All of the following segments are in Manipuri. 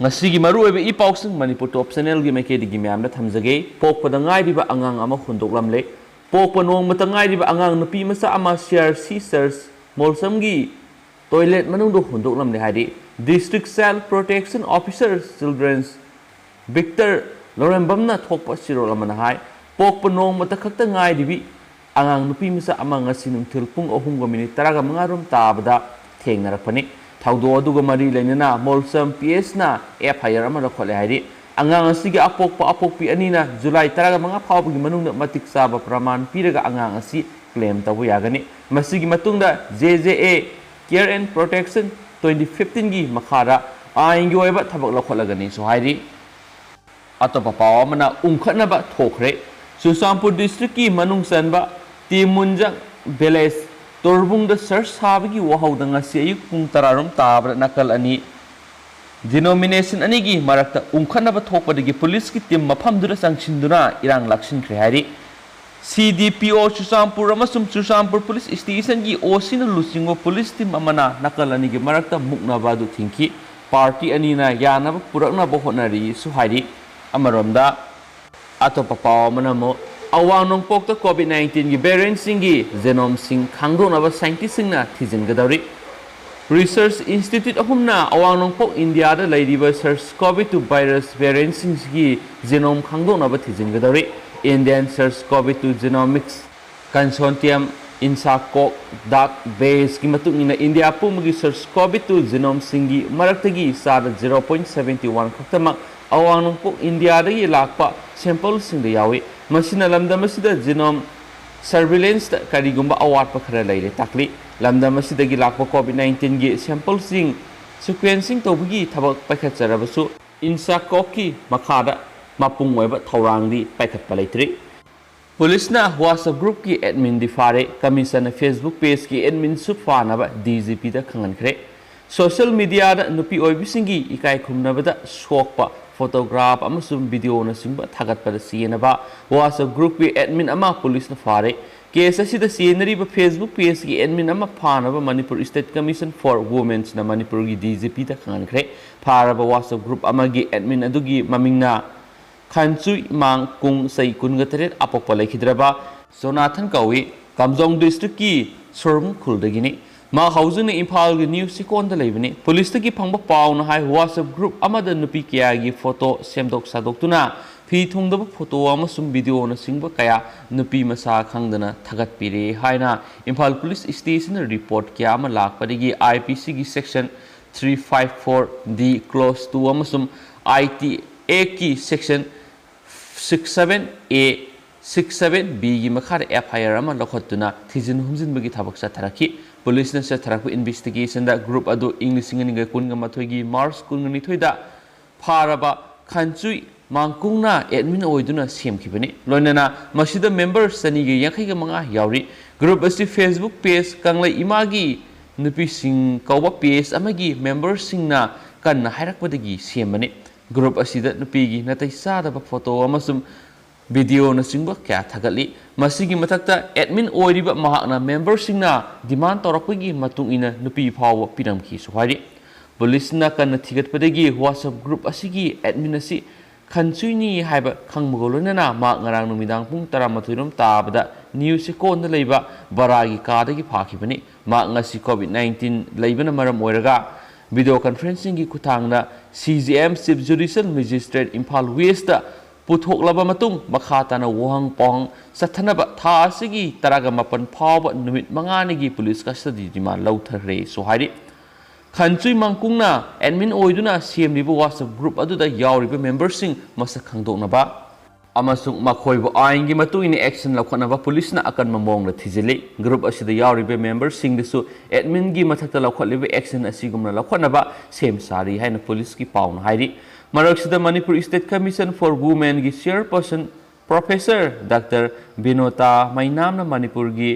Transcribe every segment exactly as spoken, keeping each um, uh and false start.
ꯉꯁꯤꯒꯤ ꯃꯔꯨꯑꯣꯏꯕ ꯏ ꯄꯥꯎꯁꯤꯡ ꯃꯅꯤꯄꯨꯔ ꯇꯣꯞ ꯆꯦꯅꯦꯜꯒꯤ ꯃꯥꯏꯀꯩꯗꯒꯤ ꯃꯌꯥꯝꯗ ꯊꯝꯖꯒꯦ꯫ ꯄꯣꯛꯄꯗ ꯉꯥꯏꯔꯤꯕ ꯑꯉꯥꯡ ꯑꯃ ꯍꯨꯟꯗꯣꯛꯂꯝꯂꯦ꯫ ꯄꯣꯛꯄ ꯅꯣꯡꯃꯇ ꯉꯥꯏꯔꯤꯕ ꯑꯉꯥꯡ ꯅꯨꯄꯤ ꯃꯆꯥ ꯑꯃ ꯁꯤ ꯑꯥꯔ ꯁꯤ ꯆꯔꯆ ꯃꯣꯜꯁꯝꯒꯤ ꯇꯣꯏꯂꯦꯠ ꯃꯅꯨꯡꯗ ꯍꯨꯟꯗꯣꯛꯂꯝꯂꯦ ꯍꯥꯏꯔꯤ꯫ District Child Protection Officer Children's Victor ꯂꯧꯔꯦꯝꯕꯝꯅ ꯊꯣꯛꯄ ꯆꯦꯔꯣꯜ ꯑꯃꯅ ꯍꯥꯏ, ꯄꯣꯛꯄ ꯅꯣꯡꯃꯇ ꯈꯛꯇ ꯉꯥꯏꯔꯤꯕꯤ ꯑꯉꯥꯡ ꯅꯨꯄꯤ ꯃꯆꯥ ꯑꯃ ꯉꯁꯤ ꯅꯨꯡꯊꯤꯜ ꯄꯨꯡ ꯑꯍꯨꯝꯒ ꯃꯤꯅꯤꯠ ꯇꯔꯥꯒ ꯃꯉꯥ ꯔꯣꯝ ꯇꯥꯕꯗ ꯊꯦꯡꯅꯔꯛꯄꯅꯤ꯫ ꯊꯧꯗꯣꯛ ꯑꯗꯨꯒ ꯃꯔꯤ ꯂꯩꯅꯅ ꯃꯣꯜꯁꯝ ꯄꯤ ꯑꯦꯁꯅ ꯑꯦꯐ ꯑꯥꯏ ꯑꯥꯔ ꯑꯃ ꯂꯧꯈꯠꯂꯦ ꯍꯥꯏꯔꯤ꯫ ꯑꯉꯥꯡ ꯑꯁꯤꯒꯤ ꯑꯄꯣꯛꯄ ꯑꯄꯣꯛꯄꯤ ꯑꯅꯤꯅ ꯖꯨꯂꯥꯏ ꯇꯔꯥꯒ ꯃꯉꯥ ꯐꯥꯎꯕꯒꯤ ꯃꯅꯨꯡꯗ ꯃꯇꯤꯛ ꯆꯥꯕ ꯄ꯭ꯔꯃꯥꯟ ꯄꯤꯔꯒ ꯑꯉꯥꯡ ꯑꯁꯤ ꯀ꯭ꯂꯦꯝ ꯇꯧꯕ ꯌꯥꯒꯅꯤ꯫ ꯃꯁꯤꯒꯤ ꯃꯇꯨꯡꯗ J J A Care and Protection twenty fifteen ꯒꯤ ꯃꯈꯥꯗ ꯑꯥꯏꯟꯒꯤ ꯑꯣꯏꯕ ꯊꯕꯛ ꯂꯧꯈꯠꯂꯒꯅꯤꯁꯨ ꯍꯥꯏꯔꯤ꯫ ꯑꯇꯣꯞꯄ ꯄꯥꯎ ꯑꯃꯅ ꯎꯪꯈꯠꯅꯕ ꯊꯣꯛꯈ꯭ꯔꯦ꯫ ꯆꯨꯔꯆꯥꯟꯄꯨꯔ ꯗꯤꯁꯇ꯭ꯔꯤꯛꯀꯤ ꯃꯅꯨꯡ ꯆꯟꯕ ꯇꯤꯃꯨꯟꯖꯪ ꯚꯤꯂꯦꯖ ꯇꯣꯔꯕꯨꯡꯗ ꯆꯔꯆ ꯁꯥꯕꯒꯤ ꯋꯥꯍꯧꯗ ꯉꯁꯤ ꯑꯌꯨꯛ ꯄꯨꯡ ꯇꯔꯥ ꯔꯣꯝ ꯇꯥꯕꯗ ꯅꯥꯀꯜ ꯑꯅꯤ ꯗꯤꯅꯣꯃꯤꯅꯦꯁꯟ ꯑꯅꯤꯒꯤ ꯃꯔꯛꯇ ꯎꯪꯈꯠꯅꯕ ꯊꯣꯛꯄꯗꯒꯤ ꯄꯨꯂꯤꯁꯀꯤ ꯇꯤꯝ ꯃꯐꯝꯗꯨꯗ ꯆꯪꯁꯤꯟꯗꯨꯅ ꯏꯔꯥꯡ ꯂꯥꯛꯁꯤꯟꯈ꯭ꯔꯦ ꯍꯥꯏꯔꯤ꯫ ꯁꯤ ꯗꯤ ꯄꯤ ꯑꯣ ꯆꯨꯔꯆꯥꯟꯄꯨꯔ ꯑꯃꯁꯨꯡ ꯆꯨꯔꯆꯥꯟꯄꯨꯔ ꯄꯨꯂꯤꯁ ꯁ꯭ꯇꯦꯁꯟꯒꯤ ꯑꯣ ꯁꯤꯅ ꯂꯨꯆꯤꯡꯕ ꯄꯨꯂꯤꯁ ꯇꯤꯝ ꯑꯃꯅ ꯅꯥꯀꯜ ꯑꯅꯤꯒꯤ ꯃꯔꯛꯇ ꯃꯨꯛꯅꯕ ꯑꯗꯨ ꯊꯤꯡꯈꯤ꯫ ꯄꯥꯔꯇꯤ ꯑꯅꯤꯅ ꯌꯥꯅꯕ ꯄꯨꯔꯛꯅꯕ ꯍꯣꯠꯅꯔꯤꯁꯨ ꯍꯥꯏꯔꯤ꯫ ꯑꯃꯔꯣꯝꯗ, ꯑꯇꯣꯞꯄ ꯄꯥꯎ ꯑꯃꯅ ꯑꯃꯨꯛ, ꯑꯋꯥꯡ ꯅꯣꯡꯄꯣꯛꯇ ꯀꯣꯚꯤꯗ ꯅꯥꯏꯟꯇꯤꯟꯒꯤ ꯚꯦꯔꯤꯌꯦꯟꯠꯁꯤꯡꯒꯤ ꯖꯦꯅꯣꯝꯁꯤꯡ ꯈꯪꯗꯣꯛꯅꯕ ꯁꯥꯏꯟꯇꯤꯁꯁꯤꯡꯅ ꯊꯤꯖꯤꯟꯒꯗꯧꯔꯤ꯫ ꯔꯤꯁꯔꯆ ꯏꯟꯁꯇꯤꯇ꯭ꯌꯨꯠ ꯑꯍꯨꯝꯅ ꯑꯋꯥꯡ ꯅꯣꯡꯄꯣꯛ ꯏꯟꯗꯤꯌꯥꯗ ꯂꯩꯔꯤꯕ ꯁꯥꯔꯁ ꯀꯣꯚꯤ ꯇꯨ ꯚꯥꯏꯔꯁ ꯚꯦꯔꯤꯌꯦꯟꯠꯁꯤꯡꯒꯤ ꯖꯦꯅꯣꯝ ꯈꯪꯗꯣꯛꯅꯕ ꯊꯤꯖꯤꯟꯒꯗꯧꯔꯤ꯫ Indian SARS-CoV two Genomics Consortium, INSACOG, ꯗꯥꯛ ꯕꯦꯁꯀꯤ ꯃꯇꯨꯡ ꯏꯟꯅ ꯏꯟꯗꯤꯌꯥ ꯄꯨꯝꯕꯒꯤ ꯁꯥꯔꯁ ꯀꯣꯚꯤ ꯇꯨ ꯖꯦꯅꯣꯝꯁꯤꯡꯒꯤ ꯃꯔꯛꯇꯒꯤ ꯆꯥꯗ ꯖꯤꯔꯣ ꯄꯣꯏꯟꯠ ꯁꯕꯦꯟꯇꯤ ꯋꯥꯟ ꯈꯛꯇꯃꯛ ꯑꯋꯥꯡ ꯅꯣꯡꯄꯣꯛ ꯏꯟꯗꯤꯌꯥꯗꯒꯤ ꯂꯥꯛꯄ ꯁꯦꯝꯄꯜꯁꯤꯡꯗ ꯌꯥꯎꯏ꯫ ꯃꯁꯤꯅ ꯂꯝꯗꯝ ꯑꯁꯤꯗ ꯖꯤꯅꯣꯝ ꯁꯔꯚꯤꯂꯦꯟꯁꯇ ꯀꯔꯤꯒꯨꯝꯕ ꯑꯋꯥꯠꯄ ꯈꯔ ꯂꯩꯔꯦ ꯇꯥꯛꯂꯤ꯫ ꯂꯝꯗꯝ ꯑꯁꯤꯗꯒꯤ ꯂꯥꯛꯄ ꯀꯣꯚꯤꯗ ꯅꯥꯏꯟꯇꯤꯟꯒꯤ ꯁꯦꯝꯄꯜꯁꯤꯡ ꯁꯤꯀ꯭ꯋꯦꯟꯁꯤꯡ ꯇꯧꯕꯒꯤ ꯊꯕꯛ ꯄꯥꯏꯈꯠꯆꯔꯕꯁꯨ, ꯏꯟꯁꯥꯀꯣꯛꯀꯤ ꯃꯈꯥꯗ ꯃꯄꯨꯡ ꯑꯣꯏꯕ ꯊꯧꯔꯥꯡꯗꯤ ꯄꯥꯏꯈꯠꯄ ꯂꯩꯇ꯭ꯔꯤ꯫ ꯄꯨꯂꯤꯁꯅ WhatsApp ꯒ꯭ꯔꯨꯞꯀꯤ ꯑꯦꯗꯃꯤꯟꯗꯤ ꯐꯥꯔꯦ꯫ ꯀꯃꯤꯁꯟꯅ Facebook ꯄꯦꯖꯀꯤ ꯑꯦꯗꯃꯤꯟꯁꯨ ꯐꯥꯅꯕ ꯗꯤ ꯖꯤ ꯄꯤꯗ ꯈꯪꯍꯟꯈ꯭ꯔꯦ꯫ ꯁꯣꯁꯤꯌꯦꯜ ꯃꯤꯗꯤꯌꯥꯗ ꯅꯨꯄꯤ ꯑꯣꯏꯕꯤꯁꯤꯡꯒꯤ ꯏꯀꯥꯏ ꯈꯨꯝꯅꯕꯗ ꯁꯣꯛꯄ ꯐꯣꯇꯣꯒ꯭ꯔꯥꯐ ꯑꯃꯁꯨꯡ ꯚꯤꯗꯤꯑꯣꯅꯆꯤꯡꯕ ꯊꯥꯒꯠꯄꯗ ꯆꯦꯟꯅꯕ WhatsApp ꯒ꯭ꯔꯨꯞꯀꯤ ꯑꯦꯗꯃꯤꯟ ꯑꯃ ꯄꯨꯂꯤꯁꯅ ꯐꯥꯔꯦ꯫ ꯀꯦꯁ ꯑꯁꯤꯗ ꯆꯦꯟꯅꯔꯤꯕ Facebook pageꯀꯤ admin ꯑꯃ ꯐꯥꯅꯕ Manipur State Commission for Womenꯅ ꯃꯅꯤꯄꯨꯔꯒꯤ DGPꯗ ꯈꯪꯍꯟꯈ꯭ꯔꯦ꯫ ꯐꯥꯔꯕ WhatsApp group ꯑꯃꯒꯤ admin ꯑꯗꯨꯒꯤ ꯃꯃꯤꯡꯅ ꯈꯟꯆꯨꯏ ꯃꯥꯡ ꯀꯨꯡ, ꯆꯍꯤ ꯀꯨꯟꯒ ꯇꯔꯦꯠ, ꯑꯄꯣꯛꯄ ꯂꯩꯈꯤꯗ꯭ꯔꯕ ꯖꯣꯅꯥꯊꯟ ꯀꯧꯏ꯫ ꯀꯥꯝꯖꯣꯡ districtꯀꯤ ꯁꯣꯔꯨꯡ ꯈꯨꯜꯗꯒꯤꯅꯤ꯫ ꯃꯥ ꯍꯧꯖꯤꯛꯅ ꯏꯝꯐꯥꯜꯒꯤ ꯅ꯭ꯌꯨ ꯆꯦꯛꯀꯣꯟꯗ ꯂꯩꯕꯅꯤ꯫ ꯄꯨꯂꯤꯁꯇꯒꯤ ꯐꯪꯕ ꯄꯥꯎꯅ ꯍꯥꯏ, WhatsApp group ꯑꯃꯗ ꯅꯨꯄꯤ ꯀꯌꯥꯒꯤ photo ꯁꯦꯝꯗꯣꯛ ꯁꯥꯗꯣꯛꯇꯨꯅ ꯐꯤ ꯊꯨꯡꯗꯕ photo ꯑꯃꯁꯨꯡ videoꯅꯆꯤꯡꯕ ꯀꯌꯥ ꯅꯨꯄꯤ ꯃꯁꯥ ꯈꯪꯗꯅ ꯊꯥꯒꯠꯄꯤꯔꯦ ꯍꯥꯏꯅ ꯏꯝꯐꯥꯜ police stationꯗ report ꯀꯌꯥ ꯑꯃ ꯂꯥꯛꯄꯗꯒꯤ IPCꯒꯤ section three five four D clause two ꯑꯃꯁꯨꯡ ITActꯀꯤ section six seven A, six seven Bꯒꯤ ꯃꯈꯥꯗ FIR ꯑꯃ ꯂꯧꯈꯠꯇꯨꯅ ꯊꯤꯖꯤꯟ ꯍꯨꯝꯖꯤꯟꯕꯒꯤ ꯊꯕꯛ ꯆꯠꯊꯔꯛꯈꯤ꯫ ꯄꯨꯂꯤꯁꯅ ꯆꯠꯊꯔꯛꯄ investigationꯗ group ꯑꯗꯨ ꯏꯪ ꯂꯤꯁꯤꯡ ꯑꯅꯤꯒ ꯀꯨꯟꯒ ꯃꯥꯊꯣꯏꯒꯤ March ꯀꯨꯟꯒ ꯅꯤꯊꯣꯏꯗ ꯐꯥꯔꯕ ꯈꯟꯆꯨꯏ ꯃꯥꯡꯀꯨꯡꯅ admin ꯑꯣꯏꯗꯨꯅ ꯁꯦꯝꯈꯤꯕꯅꯤ꯫ ꯂꯣꯏꯅꯅ ꯃꯁꯤꯗ member ꯆꯅꯤꯒ ꯌꯥꯡꯈꯩꯒ ꯃꯉꯥ ꯌꯥꯎꯔꯤ꯫ Group ꯑꯁꯤ Facebook page ꯀꯪꯂꯩ ꯏꯃꯥꯒꯤ ꯅꯨꯄꯤꯁꯤꯡ ꯀꯧꯕ page ꯑꯃꯒꯤ memberꯁꯤꯡꯅ ꯀꯟꯅ ꯍꯥꯏꯔꯛꯄꯗꯒꯤ ꯁꯦꯝꯕꯅꯤ꯫ Group ꯑꯁꯤꯗ ꯅꯨꯄꯤꯒꯤ ꯅꯥꯇꯩ ꯆꯥꯗꯕ photo ꯑꯃꯁꯨꯡ videoꯅꯆꯤꯡꯕ ꯀꯌꯥ ꯊꯥꯒꯠꯂꯤ꯫ ꯃꯁꯤꯒꯤ ꯃꯊꯛꯇ admin ꯑꯣꯏꯔꯤꯕ ꯃꯍꯥꯛꯅ memberꯁꯤꯡꯅ demand ꯇꯧꯔꯛꯄꯒꯤ ꯃꯇꯨꯡ ꯏꯟꯅ ꯅꯨꯄꯤ ꯐꯥꯎꯕ ꯄꯤꯔꯝꯈꯤꯁꯨ ꯍꯥꯏꯔꯤ꯫ ꯄꯨꯂꯤꯁꯅ ꯀꯟꯅ ꯊꯤꯒꯠꯄꯗꯒꯤ WhatsApp group ꯑꯁꯤꯒꯤ admin ꯑꯁꯤ ꯈꯟꯆꯨꯏꯅꯤ ꯍꯥꯏꯕ ꯈꯪꯕꯒ ꯂꯣꯏꯅꯅ ꯃꯍꯥꯛ ꯉꯔꯥꯡ ꯅꯨꯃꯤꯗꯥꯡ ꯄꯨꯡ ꯇꯔꯥꯃꯥꯊꯣꯏ ꯔꯣꯝ ꯇꯥꯕꯗ ꯅ꯭ꯌꯨ ꯆꯦꯛꯀꯣꯟꯗ ꯂꯩꯕ ꯕꯔꯥꯒꯤ ꯀꯥꯗꯒꯤ ꯐꯥꯈꯤꯕꯅꯤ꯫ ꯃꯍꯥꯛ ꯉꯁꯤ COVID nineteen ꯂꯩꯕꯅ ꯃꯔꯝ ꯑꯣꯏꯔꯒ video conferencingꯒꯤ ꯈꯨꯠꯊꯥꯡꯗ CJM, Chief Judicial Magistrate, Imphal Westꯇ ꯄꯨꯊꯣꯛꯂꯕ ꯃꯇꯨꯡ ꯃꯈꯥ ꯇꯥꯅ ꯋꯥꯍꯪ ꯄꯥꯎꯍꯪ ꯆꯠꯊꯅꯕ ꯊꯥ ꯑꯁꯤꯒꯤ ꯇꯔꯥꯒ ꯃꯥꯄꯟ ꯐꯥꯎꯕ ꯅꯨꯃꯤꯠ ꯃꯉꯥꯅꯤꯒꯤ police custody remand ꯂꯧꯊꯈ꯭ꯔꯦꯁꯨ ꯍꯥꯏꯔꯤ꯫ ꯈꯟꯆꯨꯏ ꯃꯥꯡꯀꯨꯡꯅ admin ꯑꯣꯏꯗꯨꯅ ꯁꯦꯝꯂꯤꯕ WhatsApp group ꯑꯗꯨꯗ ꯌꯥꯎꯔꯤꯕ memberꯁꯤꯡ ꯃꯁꯛ ꯈꯪꯗꯣꯛꯅꯕ ꯑꯃꯁꯨꯡ ꯃꯈꯣꯏꯕꯨ ꯑꯥꯏꯟꯒꯤ ꯃꯇꯨꯡ ꯏꯟꯅ action ꯂꯧꯈꯠꯅꯕ ꯄꯨꯂꯤꯁꯅ ꯑꯀꯟꯕ ꯃꯑꯣꯡꯗ ꯊꯤꯖꯤꯜꯂꯤ꯫ Group ꯑꯁꯤꯗ ꯌꯥꯎꯔꯤꯕ memberꯁꯤꯡꯗꯁꯨ adminꯒꯤ ꯃꯊꯛꯇ ꯂꯧꯈꯠꯂꯤꯕ action ꯑꯁꯤꯒꯨꯝꯅ ꯂꯧꯈꯠꯅꯕ ꯁꯦꯝ ꯁꯥꯔꯤ ꯍꯥꯏꯅ ꯄꯨꯂꯤꯁꯀꯤ ꯄꯥꯎꯅ ꯍꯥꯏꯔꯤ꯫ ꯃꯔꯛꯁꯤꯗ Manipur State Commission for Womenꯒꯤ chairperson Professor Doctor ꯕꯤꯅꯣꯇꯥ ꯃꯩꯅꯥꯝꯅ ꯃꯅꯤꯄꯨꯔꯒꯤ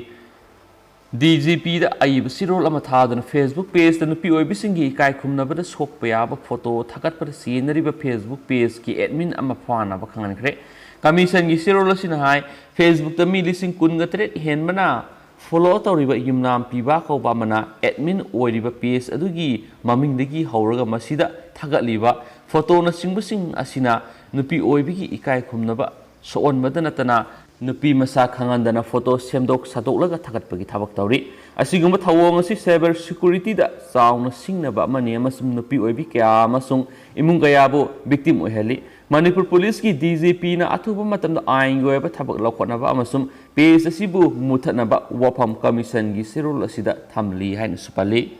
DGPꯗ ꯑꯏꯕ ꯆꯦꯔꯣꯜ ꯑꯃ ꯊꯥꯗꯨꯅ Facebook pageꯇ ꯅꯨꯄꯤ ꯑꯣꯏꯕꯤꯁꯤꯡꯒꯤ ꯏꯀꯥꯏ ꯈꯨꯝꯅꯕꯗ ꯁꯣꯛꯄ ꯌꯥꯕ photo ꯊꯥꯒꯠꯄꯗ ꯆꯦꯟꯅꯔꯤꯕ Facebook pageꯀꯤ admin ꯑꯃ ꯐꯥꯅꯕ ꯈꯪꯍꯟꯈ꯭ꯔꯦ꯫ ꯀꯃꯤꯁꯟꯒꯤ ꯆꯦꯔꯣꯜ ꯑꯁꯤꯅ ꯍꯥꯏ, Facebookꯇ ꯃꯤ ꯂꯤꯁꯤꯡ ꯀꯨꯟꯒ ꯇꯔꯦꯠ ꯍꯦꯟꯕꯅ follow ꯇꯧꯔꯤꯕ ꯌꯨꯝꯅꯥꯝ ꯄꯤꯕꯥ ꯀꯧꯕ ꯑꯃꯅ admin ꯑꯣꯏꯔꯤꯕ page ꯑꯗꯨꯒꯤ ꯃꯃꯤꯡꯗꯒꯤ ꯍꯧꯔꯒ ꯃꯁꯤꯗ ꯊꯥꯒꯠꯂꯤꯕ photoꯅꯆꯤꯡꯕꯁꯤꯡ ꯑꯁꯤꯅ ꯅꯨꯄꯤ ꯑꯣꯏꯕꯤꯒꯤ ꯏꯀꯥꯏ ꯈꯨꯝꯅꯕ ꯁꯣꯛꯍꯟꯕꯗ ꯅꯠꯇꯅ ꯅꯨꯄꯤ ꯃꯁꯥ ꯈꯪꯍꯟꯗꯅ photo ꯁꯦꯝꯗꯣꯛ ꯁꯥꯗꯣꯛꯂꯒ ꯊꯥꯒꯠꯄꯒꯤ ꯊꯕꯛ ꯇꯧꯔꯤ꯫ ꯑꯁꯤꯒꯨꯝꯕ ꯊꯧꯑꯣꯡ ꯑꯁꯤ cyber securityꯗ ꯆꯥꯎꯅ ꯁꯤꯡꯅꯕ ꯑꯃꯅꯤ ꯑꯃꯁꯨꯡ ꯅꯨꯄꯤ ꯑꯣꯏꯕꯤ ꯀꯌꯥ ꯑꯃꯁꯨꯡ ꯏꯃꯨꯡ ꯀꯌꯥꯕꯨ victim ꯑꯣꯏꯍꯜꯂꯤ꯫ ꯃꯅꯤꯄꯨꯔ ꯄꯨꯂꯤꯁꯀꯤ DGPꯅ ꯑꯊꯨꯕ ꯃꯇꯝꯗ ꯑꯥꯏꯟꯒꯤ ꯑꯣꯏꯕ ꯊꯕꯛ ꯂꯧꯈꯠꯅꯕ ꯑꯃꯁꯨꯡ page ꯑꯁꯤꯕꯨ ꯃꯨꯊꯠꯅꯕ ꯋꯥꯐꯝ ꯀꯃꯤꯁꯟꯒꯤ ꯆꯦꯔꯣꯜ ꯑꯁꯤꯗ ꯊꯝꯂꯤ ꯍꯥꯏꯅꯁꯨ ꯄꯜꯂꯤ꯫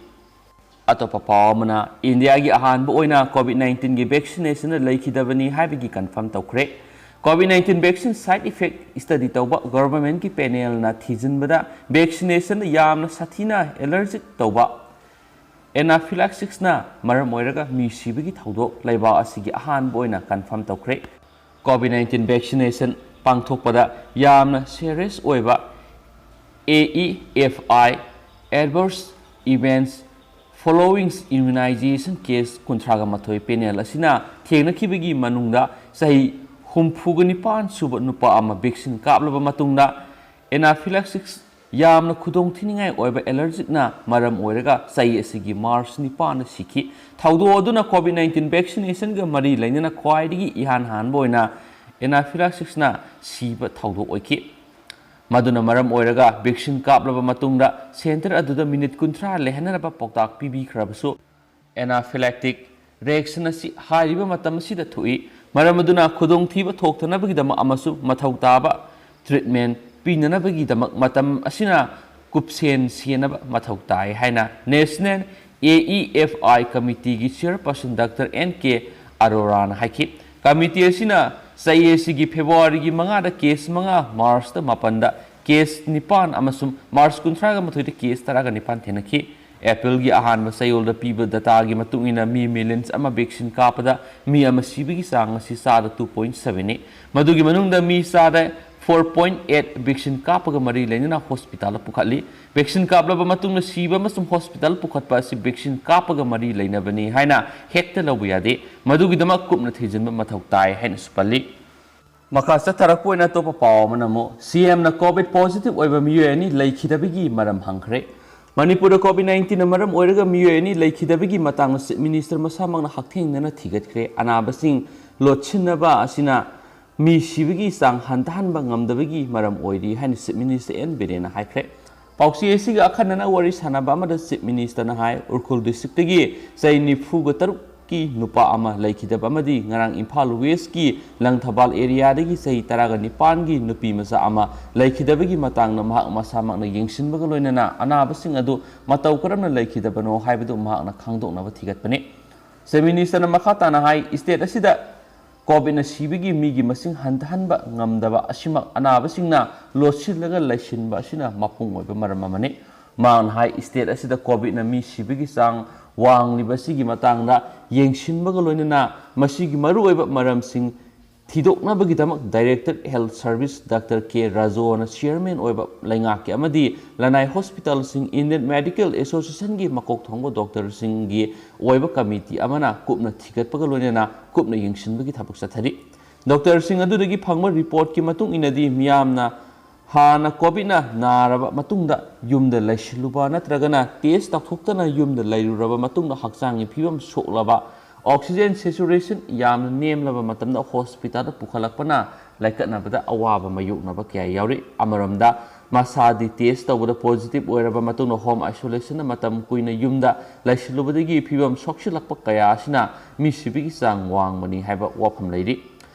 ꯑꯇꯣꯞꯄ ꯄꯥꯎ ꯑꯃꯅ, ꯏꯟꯗꯤꯌꯥꯒꯤ ꯑꯍꯥꯟꯕ ꯑꯣꯏꯅ COVID nineteenꯒꯤ vaccinationꯗ ꯂꯩꯈꯤꯗꯕꯅꯤ ꯍꯥꯏꯕꯒꯤ confirm ꯇꯧꯈ꯭ꯔꯦ꯫ COVID nineteen vaccine side effect study ꯇꯧꯕ governmentꯀꯤ panelꯅ ꯊꯤꯖꯤꯟꯕꯗ vaccinationꯗ ꯌꯥꯝꯅ ꯁꯥꯊꯤꯅ allergic ꯇꯧꯕ anaphylaxisꯅ ꯃꯔꯝ ꯑꯣꯏꯔꯒ ꯃꯤ ꯁꯤꯕꯒꯤ ꯊꯧꯗꯣꯛ ꯂꯩꯕꯥꯛ ꯑꯁꯤꯒꯤ ꯑꯍꯥꯟꯕ ꯑꯣꯏꯅ confirm ꯇꯧꯈ꯭ꯔꯦ꯫ COVID nineteen vaccination ꯄꯥꯡꯊꯣꯛꯄꯗ ꯌꯥꯝꯅ serious ꯑꯣꯏꯕ AEFI adverse events following immunization case ꯀꯨꯟꯊ꯭ꯔꯥꯒ ꯃꯥꯊꯣꯏ panel ꯑꯁꯤꯅ ꯊꯦꯡꯅꯈꯤꯕꯒꯤ ꯃꯅꯨꯡꯗ ꯆꯍꯤ ꯍꯨꯝꯐꯨꯒ ꯅꯤꯄꯥꯟ ꯁꯨꯕ ꯅꯨꯄꯥ ꯑꯃ vaccine ꯀꯥꯞꯂꯕ ꯃꯇꯨꯡꯗ anaphylaxis ꯌꯥꯝꯅ ꯈꯨꯗꯣꯡꯊꯤꯅꯤꯡꯉꯥꯏ ꯑꯣꯏꯕ allergicꯅ ꯃꯔꯝ ꯑꯣꯏꯔꯒ ꯆꯍꯤ ꯑꯁꯤꯒꯤ March ꯅꯤꯄꯥꯟꯗ ꯁꯤꯈꯤ꯫ ꯊꯧꯗꯣꯛ ꯑꯗꯨꯅ COVID nineteen vaccinationꯒ ꯃꯔꯤ ꯂꯩꯅꯅ ꯈ꯭ꯋꯥꯏꯗꯒꯤ ꯏꯍꯥꯟ ꯍꯥꯟꯕ ꯑꯣꯏꯅ anaphylaxisꯅ ꯁꯤꯕ ꯊꯧꯗꯣꯛ ꯑꯣꯏꯈꯤ꯫ ꯃꯗꯨꯅ ꯃꯔꯝ ꯑꯣꯏꯔꯒ vaccine ꯀꯥꯞꯂꯕ ꯃꯇꯨꯡꯗ center ꯑꯗꯨꯗ minute ꯀꯨꯟꯊ꯭ꯔꯥ ꯂꯩꯍꯟꯅꯅꯕ ꯄꯥꯎꯇꯥꯛ ꯄꯤꯕꯤꯈ꯭ꯔꯕꯁꯨ, anaphylactic reaction ꯑꯁꯤ ꯍꯥꯏꯔꯤꯕ ꯃꯇꯝ ꯑꯁꯤꯗ ꯊꯣꯛꯏ꯫ ꯃꯔꯝ ꯑꯗꯨꯅ ꯈꯨꯗꯣꯡꯊꯤꯕ ꯊꯣꯛꯇꯅꯕꯒꯤꯗꯃꯛ ꯑꯃꯁꯨꯡ ꯃꯊꯧ ꯇꯥꯕ treatment ꯄꯤꯅꯅꯕꯒꯤꯗꯃꯛ ꯃꯇꯝ ꯑꯁꯤꯅ ꯀꯨꯞꯁꯦꯟ ꯁꯦꯟꯅꯕ ꯃꯊꯧ ꯇꯥꯏ ꯍꯥꯏꯅ National AEFI committeeꯒꯤ chairperson Doctor N K Aroraꯅ ꯍꯥꯏꯈꯤ꯫ Committee ꯑꯁꯤꯅ ꯆꯍꯤ ꯑꯁꯤꯒꯤ Februaryꯒꯤ ꯃꯉꯥꯗ case ꯃꯉꯥ, Marchꯇ ꯃꯥꯄꯟꯗ case ꯅꯤꯄꯥꯟ ꯑꯃꯁꯨꯡ March ꯀꯨꯟꯊ꯭ꯔꯥꯒ ꯃꯥꯊꯣꯏꯗ case ꯇꯔꯥꯒ ꯅꯤꯄꯥꯟ ꯊꯦꯡꯅꯈꯤ꯫ Aprilꯒꯤ ꯑꯍꯥꯟꯕ ꯆꯌꯣꯜꯗ ꯄꯤꯕ dataꯒꯤ ꯃꯇꯨꯡ ꯏꯟꯅ ꯃꯤ millions ꯑꯃ vaccine ꯀꯥꯞꯄꯗ ꯃꯤ ꯑꯃ ꯁꯤꯕꯒꯤ ꯆꯥꯡ ꯑꯁꯤ ꯆꯥꯗ two point sevenꯅꯤ꯫ ꯃꯗꯨꯒꯤ ꯃꯅꯨꯡꯗ ꯃꯤ ꯆꯥꯗ four point eight vaccine ꯀꯥꯞꯄꯒ ꯃꯔꯤ ꯂꯩꯅꯅ hospitalꯗ ꯄꯨꯈꯠꯂꯤ꯫ Vaccine ꯀꯥꯞꯂꯕ ꯃꯇꯨꯡꯗ ꯁꯤꯕ ꯑꯃꯁꯨꯡ hospital ꯄꯨꯈꯠꯄ ꯑꯁꯤ vaccine ꯀꯥꯞꯄꯒ ꯃꯔꯤ ꯂꯩꯅꯕꯅꯤ ꯍꯥꯏꯅ ꯍꯦꯛꯇ ꯂꯧꯕ ꯌꯥꯗꯦ꯫ ꯃꯗꯨꯒꯤꯗꯃꯛ ꯀꯨꯞꯅ ꯊꯤꯖꯤꯟꯕ ꯃꯊꯧ ꯇꯥꯏ ꯍꯥꯏꯅꯁꯨ ꯄꯜꯂꯤ꯫ ꯃꯈꯥ ꯆꯠꯊꯔꯛꯄ ꯑꯣꯏꯅ ꯑꯇꯣꯞꯄ ꯄꯥꯎ ꯑꯃꯅ ꯑꯃꯨꯛ ꯁꯤ ꯑꯦꯝꯅ ꯀꯣꯚꯤꯗ ꯄꯣꯖꯤꯇꯤꯚ ꯑꯣꯏꯕ ꯃꯤꯑꯣꯏ ꯑꯅꯤ ꯂꯩꯈꯤꯗꯕꯒꯤ ꯃꯔꯝ ꯍꯪꯈ꯭ꯔꯦ꯫ ꯃꯅꯤꯄꯨꯔꯗ ꯀꯣꯚꯤꯗ ꯅꯥꯏꯟꯇꯤꯟꯅ ꯃꯔꯝ ꯑꯣꯏꯔꯒ ꯃꯤꯑꯣꯏ ꯑꯅꯤ ꯂꯩꯈꯤꯗꯕꯒꯤ ꯃꯇꯥꯡꯗ ꯆꯤꯐ ꯃꯤꯅꯤꯁꯇꯔ ꯃꯁꯥꯃꯛꯅ ꯍꯛꯊꯦꯡꯅꯅ ꯊꯤꯒꯠꯈ꯭ꯔꯦ꯫ ꯑꯅꯥꯕꯁꯤꯡ ꯂꯣꯠꯁꯤꯟꯅꯕ ꯑꯁꯤꯅ ꯃꯤ ꯁꯤꯕꯒꯤ ꯆꯥꯡ ꯍꯟꯊꯍꯟꯕ ꯉꯝꯗꯕꯒꯤ ꯃꯔꯝ ꯑꯣꯏꯔꯤ ꯍꯥꯏꯅ ꯆꯤꯐ ꯃꯤꯅꯤꯁꯇꯔ ꯑꯦꯟ ꯕꯤꯔꯦꯟꯅ ꯍꯥꯏꯈ꯭ꯔꯦ꯫ ꯄꯥꯎꯆꯦ ꯑꯁꯤꯒ ꯑꯈꯟꯅꯅ ꯋꯥꯔꯤ ꯁꯥꯟꯅꯕ ꯑꯃꯗ ꯆꯤꯐ ꯃꯤꯅꯤꯁꯇꯔꯅ ꯍꯥꯏ, ꯎꯈ꯭ꯔꯨꯜ ꯗꯤꯁꯇ꯭ꯔꯤꯛꯇꯒꯤ ꯆꯍꯤ ꯅꯤꯐꯨꯒ ꯇꯔꯨꯛꯀꯤ ꯅꯨꯄꯥ ꯑꯃ ꯂꯩꯈꯤꯗꯕ ꯑꯃꯗꯤ ꯉꯔꯥꯡ ꯏꯝꯐꯥꯜ ꯋꯦꯁꯀꯤ ꯂꯪꯊꯕꯥꯜ ꯑꯦꯔꯤꯌꯥꯗꯒꯤ ꯆꯍꯤ ꯇꯔꯥꯒ ꯅꯤꯄꯥꯟꯒꯤ ꯅꯨꯄꯤ ꯃꯆꯥ ꯑꯃ ꯂꯩꯈꯤꯗꯕꯒꯤ ꯃꯇꯥꯡꯗ ꯃꯍꯥꯛ ꯃꯁꯥꯃꯛꯅ ꯌꯦꯡꯁꯤꯟꯕꯒ ꯂꯣꯏꯅꯅ ꯑꯅꯥꯕꯁꯤꯡ ꯑꯗꯨ ꯃꯇꯧ ꯀꯔꯝꯅ ꯂꯩꯈꯤꯗꯕꯅꯣ ꯍꯥꯏꯕꯗꯨ ꯃꯍꯥꯛꯅ ꯈꯪꯗꯣꯛꯅꯕ ꯊꯤꯒꯠꯄꯅꯤ꯫ ꯆꯤꯐ ꯃꯤꯅꯤꯁꯇꯔꯅ ꯃꯈꯥ ꯇꯥꯅ ꯍꯥꯏ, ꯁ꯭ꯇꯦꯠ ꯑꯁꯤꯗ ꯀꯣꯚꯤꯗꯅ ꯁꯤꯕꯒꯤ ꯃꯤꯒꯤ ꯃꯁꯤꯡ ꯍꯟꯊꯍꯟꯕ ꯉꯝꯗꯕ ꯑꯁꯤꯃꯛ ꯑꯅꯥꯕꯁꯤꯡꯅ ꯂꯣꯠꯁꯤꯜꯂꯒ ꯂꯩꯁꯤꯟꯕ ꯑꯁꯤꯅ ꯃꯄꯨꯡ ꯑꯣꯏꯕ ꯃꯔꯝ ꯑꯃꯅꯤ꯫ ꯃꯍꯥꯛꯅ ꯍꯥꯏ, ꯁ꯭ꯇꯦꯠ ꯑꯁꯤꯗ ꯀꯣꯚꯤꯗꯅ ꯃꯤ ꯁꯤꯕꯒꯤ ꯆꯥꯡ ꯋꯥꯡꯂꯤꯕ ꯑꯁꯤꯒꯤ ꯃꯇꯥꯡꯗ ꯌꯦꯡꯁꯤꯟꯕꯒ ꯂꯣꯏꯅꯅ ꯃꯁꯤꯒꯤ ꯃꯔꯨꯑꯣꯏꯕ ꯃꯔꯝꯁꯤꯡ ꯊꯤꯗꯣꯛꯅꯕꯒꯤꯗꯃꯛ ꯗꯥꯏꯔꯦꯛꯇꯔ ꯍꯦꯜꯊ ꯁꯔꯚꯤꯁ ꯗꯥꯛꯇꯔ ꯀꯦ ꯔꯥꯖꯣꯅ ꯆꯤꯌꯔꯃꯦꯟ ꯑꯣꯏꯕ ꯂꯩꯉꯥꯛꯀꯤ ꯑꯃꯗꯤ ꯂꯅꯥꯏ ꯍꯣꯁꯄꯤꯇꯥꯜꯁꯤꯡ ꯏꯟꯗꯤꯌꯟ ꯃꯦꯗꯤꯀꯦꯜ ꯑꯦꯁꯣꯁꯤꯌꯦꯁꯟꯒꯤ ꯃꯀꯣꯛ ꯊꯣꯡꯕ ꯗꯣꯛꯇꯔꯁꯤꯡꯒꯤ ꯑꯣꯏꯕ ꯀꯃꯤꯇꯤ ꯑꯃꯅ ꯀꯨꯞꯅ ꯊꯤꯒꯠꯄꯒ ꯂꯣꯏꯅꯅ ꯀꯨꯞꯅ ꯌꯦꯡꯁꯤꯟꯕꯒꯤ ꯊꯕꯛ ꯆꯠꯊꯔꯤ꯫ ꯗꯣꯛꯇꯔꯁꯤꯡ ꯑꯗꯨꯗꯒꯤ ꯐꯪꯕ ꯔꯤꯄꯣꯔꯠꯀꯤ ꯃꯇꯨꯡ ꯏꯟꯅꯗꯤ ꯃꯤꯌꯥꯝꯅ ꯍꯥꯟꯅ ꯀꯣꯚꯤꯗꯅ ꯅꯥꯔꯕ ꯃꯇꯨꯡꯗ ꯌꯨꯝꯗ ꯂꯩꯁꯤꯜꯂꯨꯕ ꯅꯠꯇ꯭ꯔꯒꯅ ꯇꯦꯁ ꯇꯧꯊꯣꯛꯇꯅ ꯌꯨꯝꯗ ꯂꯩꯔꯨꯔꯕ ꯃꯇꯨꯡꯗ ꯍꯛꯆꯥꯡꯒꯤ ꯐꯤꯕꯝ ꯁꯣꯛꯂꯕ, ꯑꯣꯛꯁꯤꯖꯦꯟ ꯁꯦꯆꯨꯔꯦꯁꯟ ꯌꯥꯝꯅ ꯅꯦꯝꯂꯕ ꯃꯇꯝꯗ ꯍꯣꯁꯄꯤꯇꯥꯜꯗ ꯄꯨꯈꯠꯂꯛꯄꯅ ꯂꯥꯏꯀꯠꯅꯕꯗ ꯑꯋꯥꯕ ꯃꯥꯌꯣꯛꯅꯕ ꯀꯌꯥ ꯌꯥꯎꯔꯤ꯫ ꯑꯃꯔꯣꯝꯗ ꯃꯁꯥꯗꯤ ꯇꯦꯁ ꯇꯧꯕꯗ ꯄꯣꯖꯤꯇꯤꯚ ꯑꯣꯏꯔꯕ ꯃꯇꯨꯡꯗ ꯍꯣꯝ ꯑꯥꯏꯁꯣꯂꯦꯁꯟꯗ ꯃꯇꯝ ꯀꯨꯏꯅ ꯌꯨꯝꯗ ꯂꯩꯁꯤꯜꯂꯨꯕꯗꯒꯤ ꯐꯤꯕꯝ ꯁꯣꯛꯆꯤꯜꯂꯛꯄ ꯀꯌꯥ ꯑꯁꯤꯅ ꯃꯤ ꯁꯤꯕꯒꯤ ꯆꯥꯡ ꯋꯥꯡꯕꯅꯤ ꯍꯥꯏꯕ ꯋꯥꯐꯝ ꯂꯩꯔꯤ꯫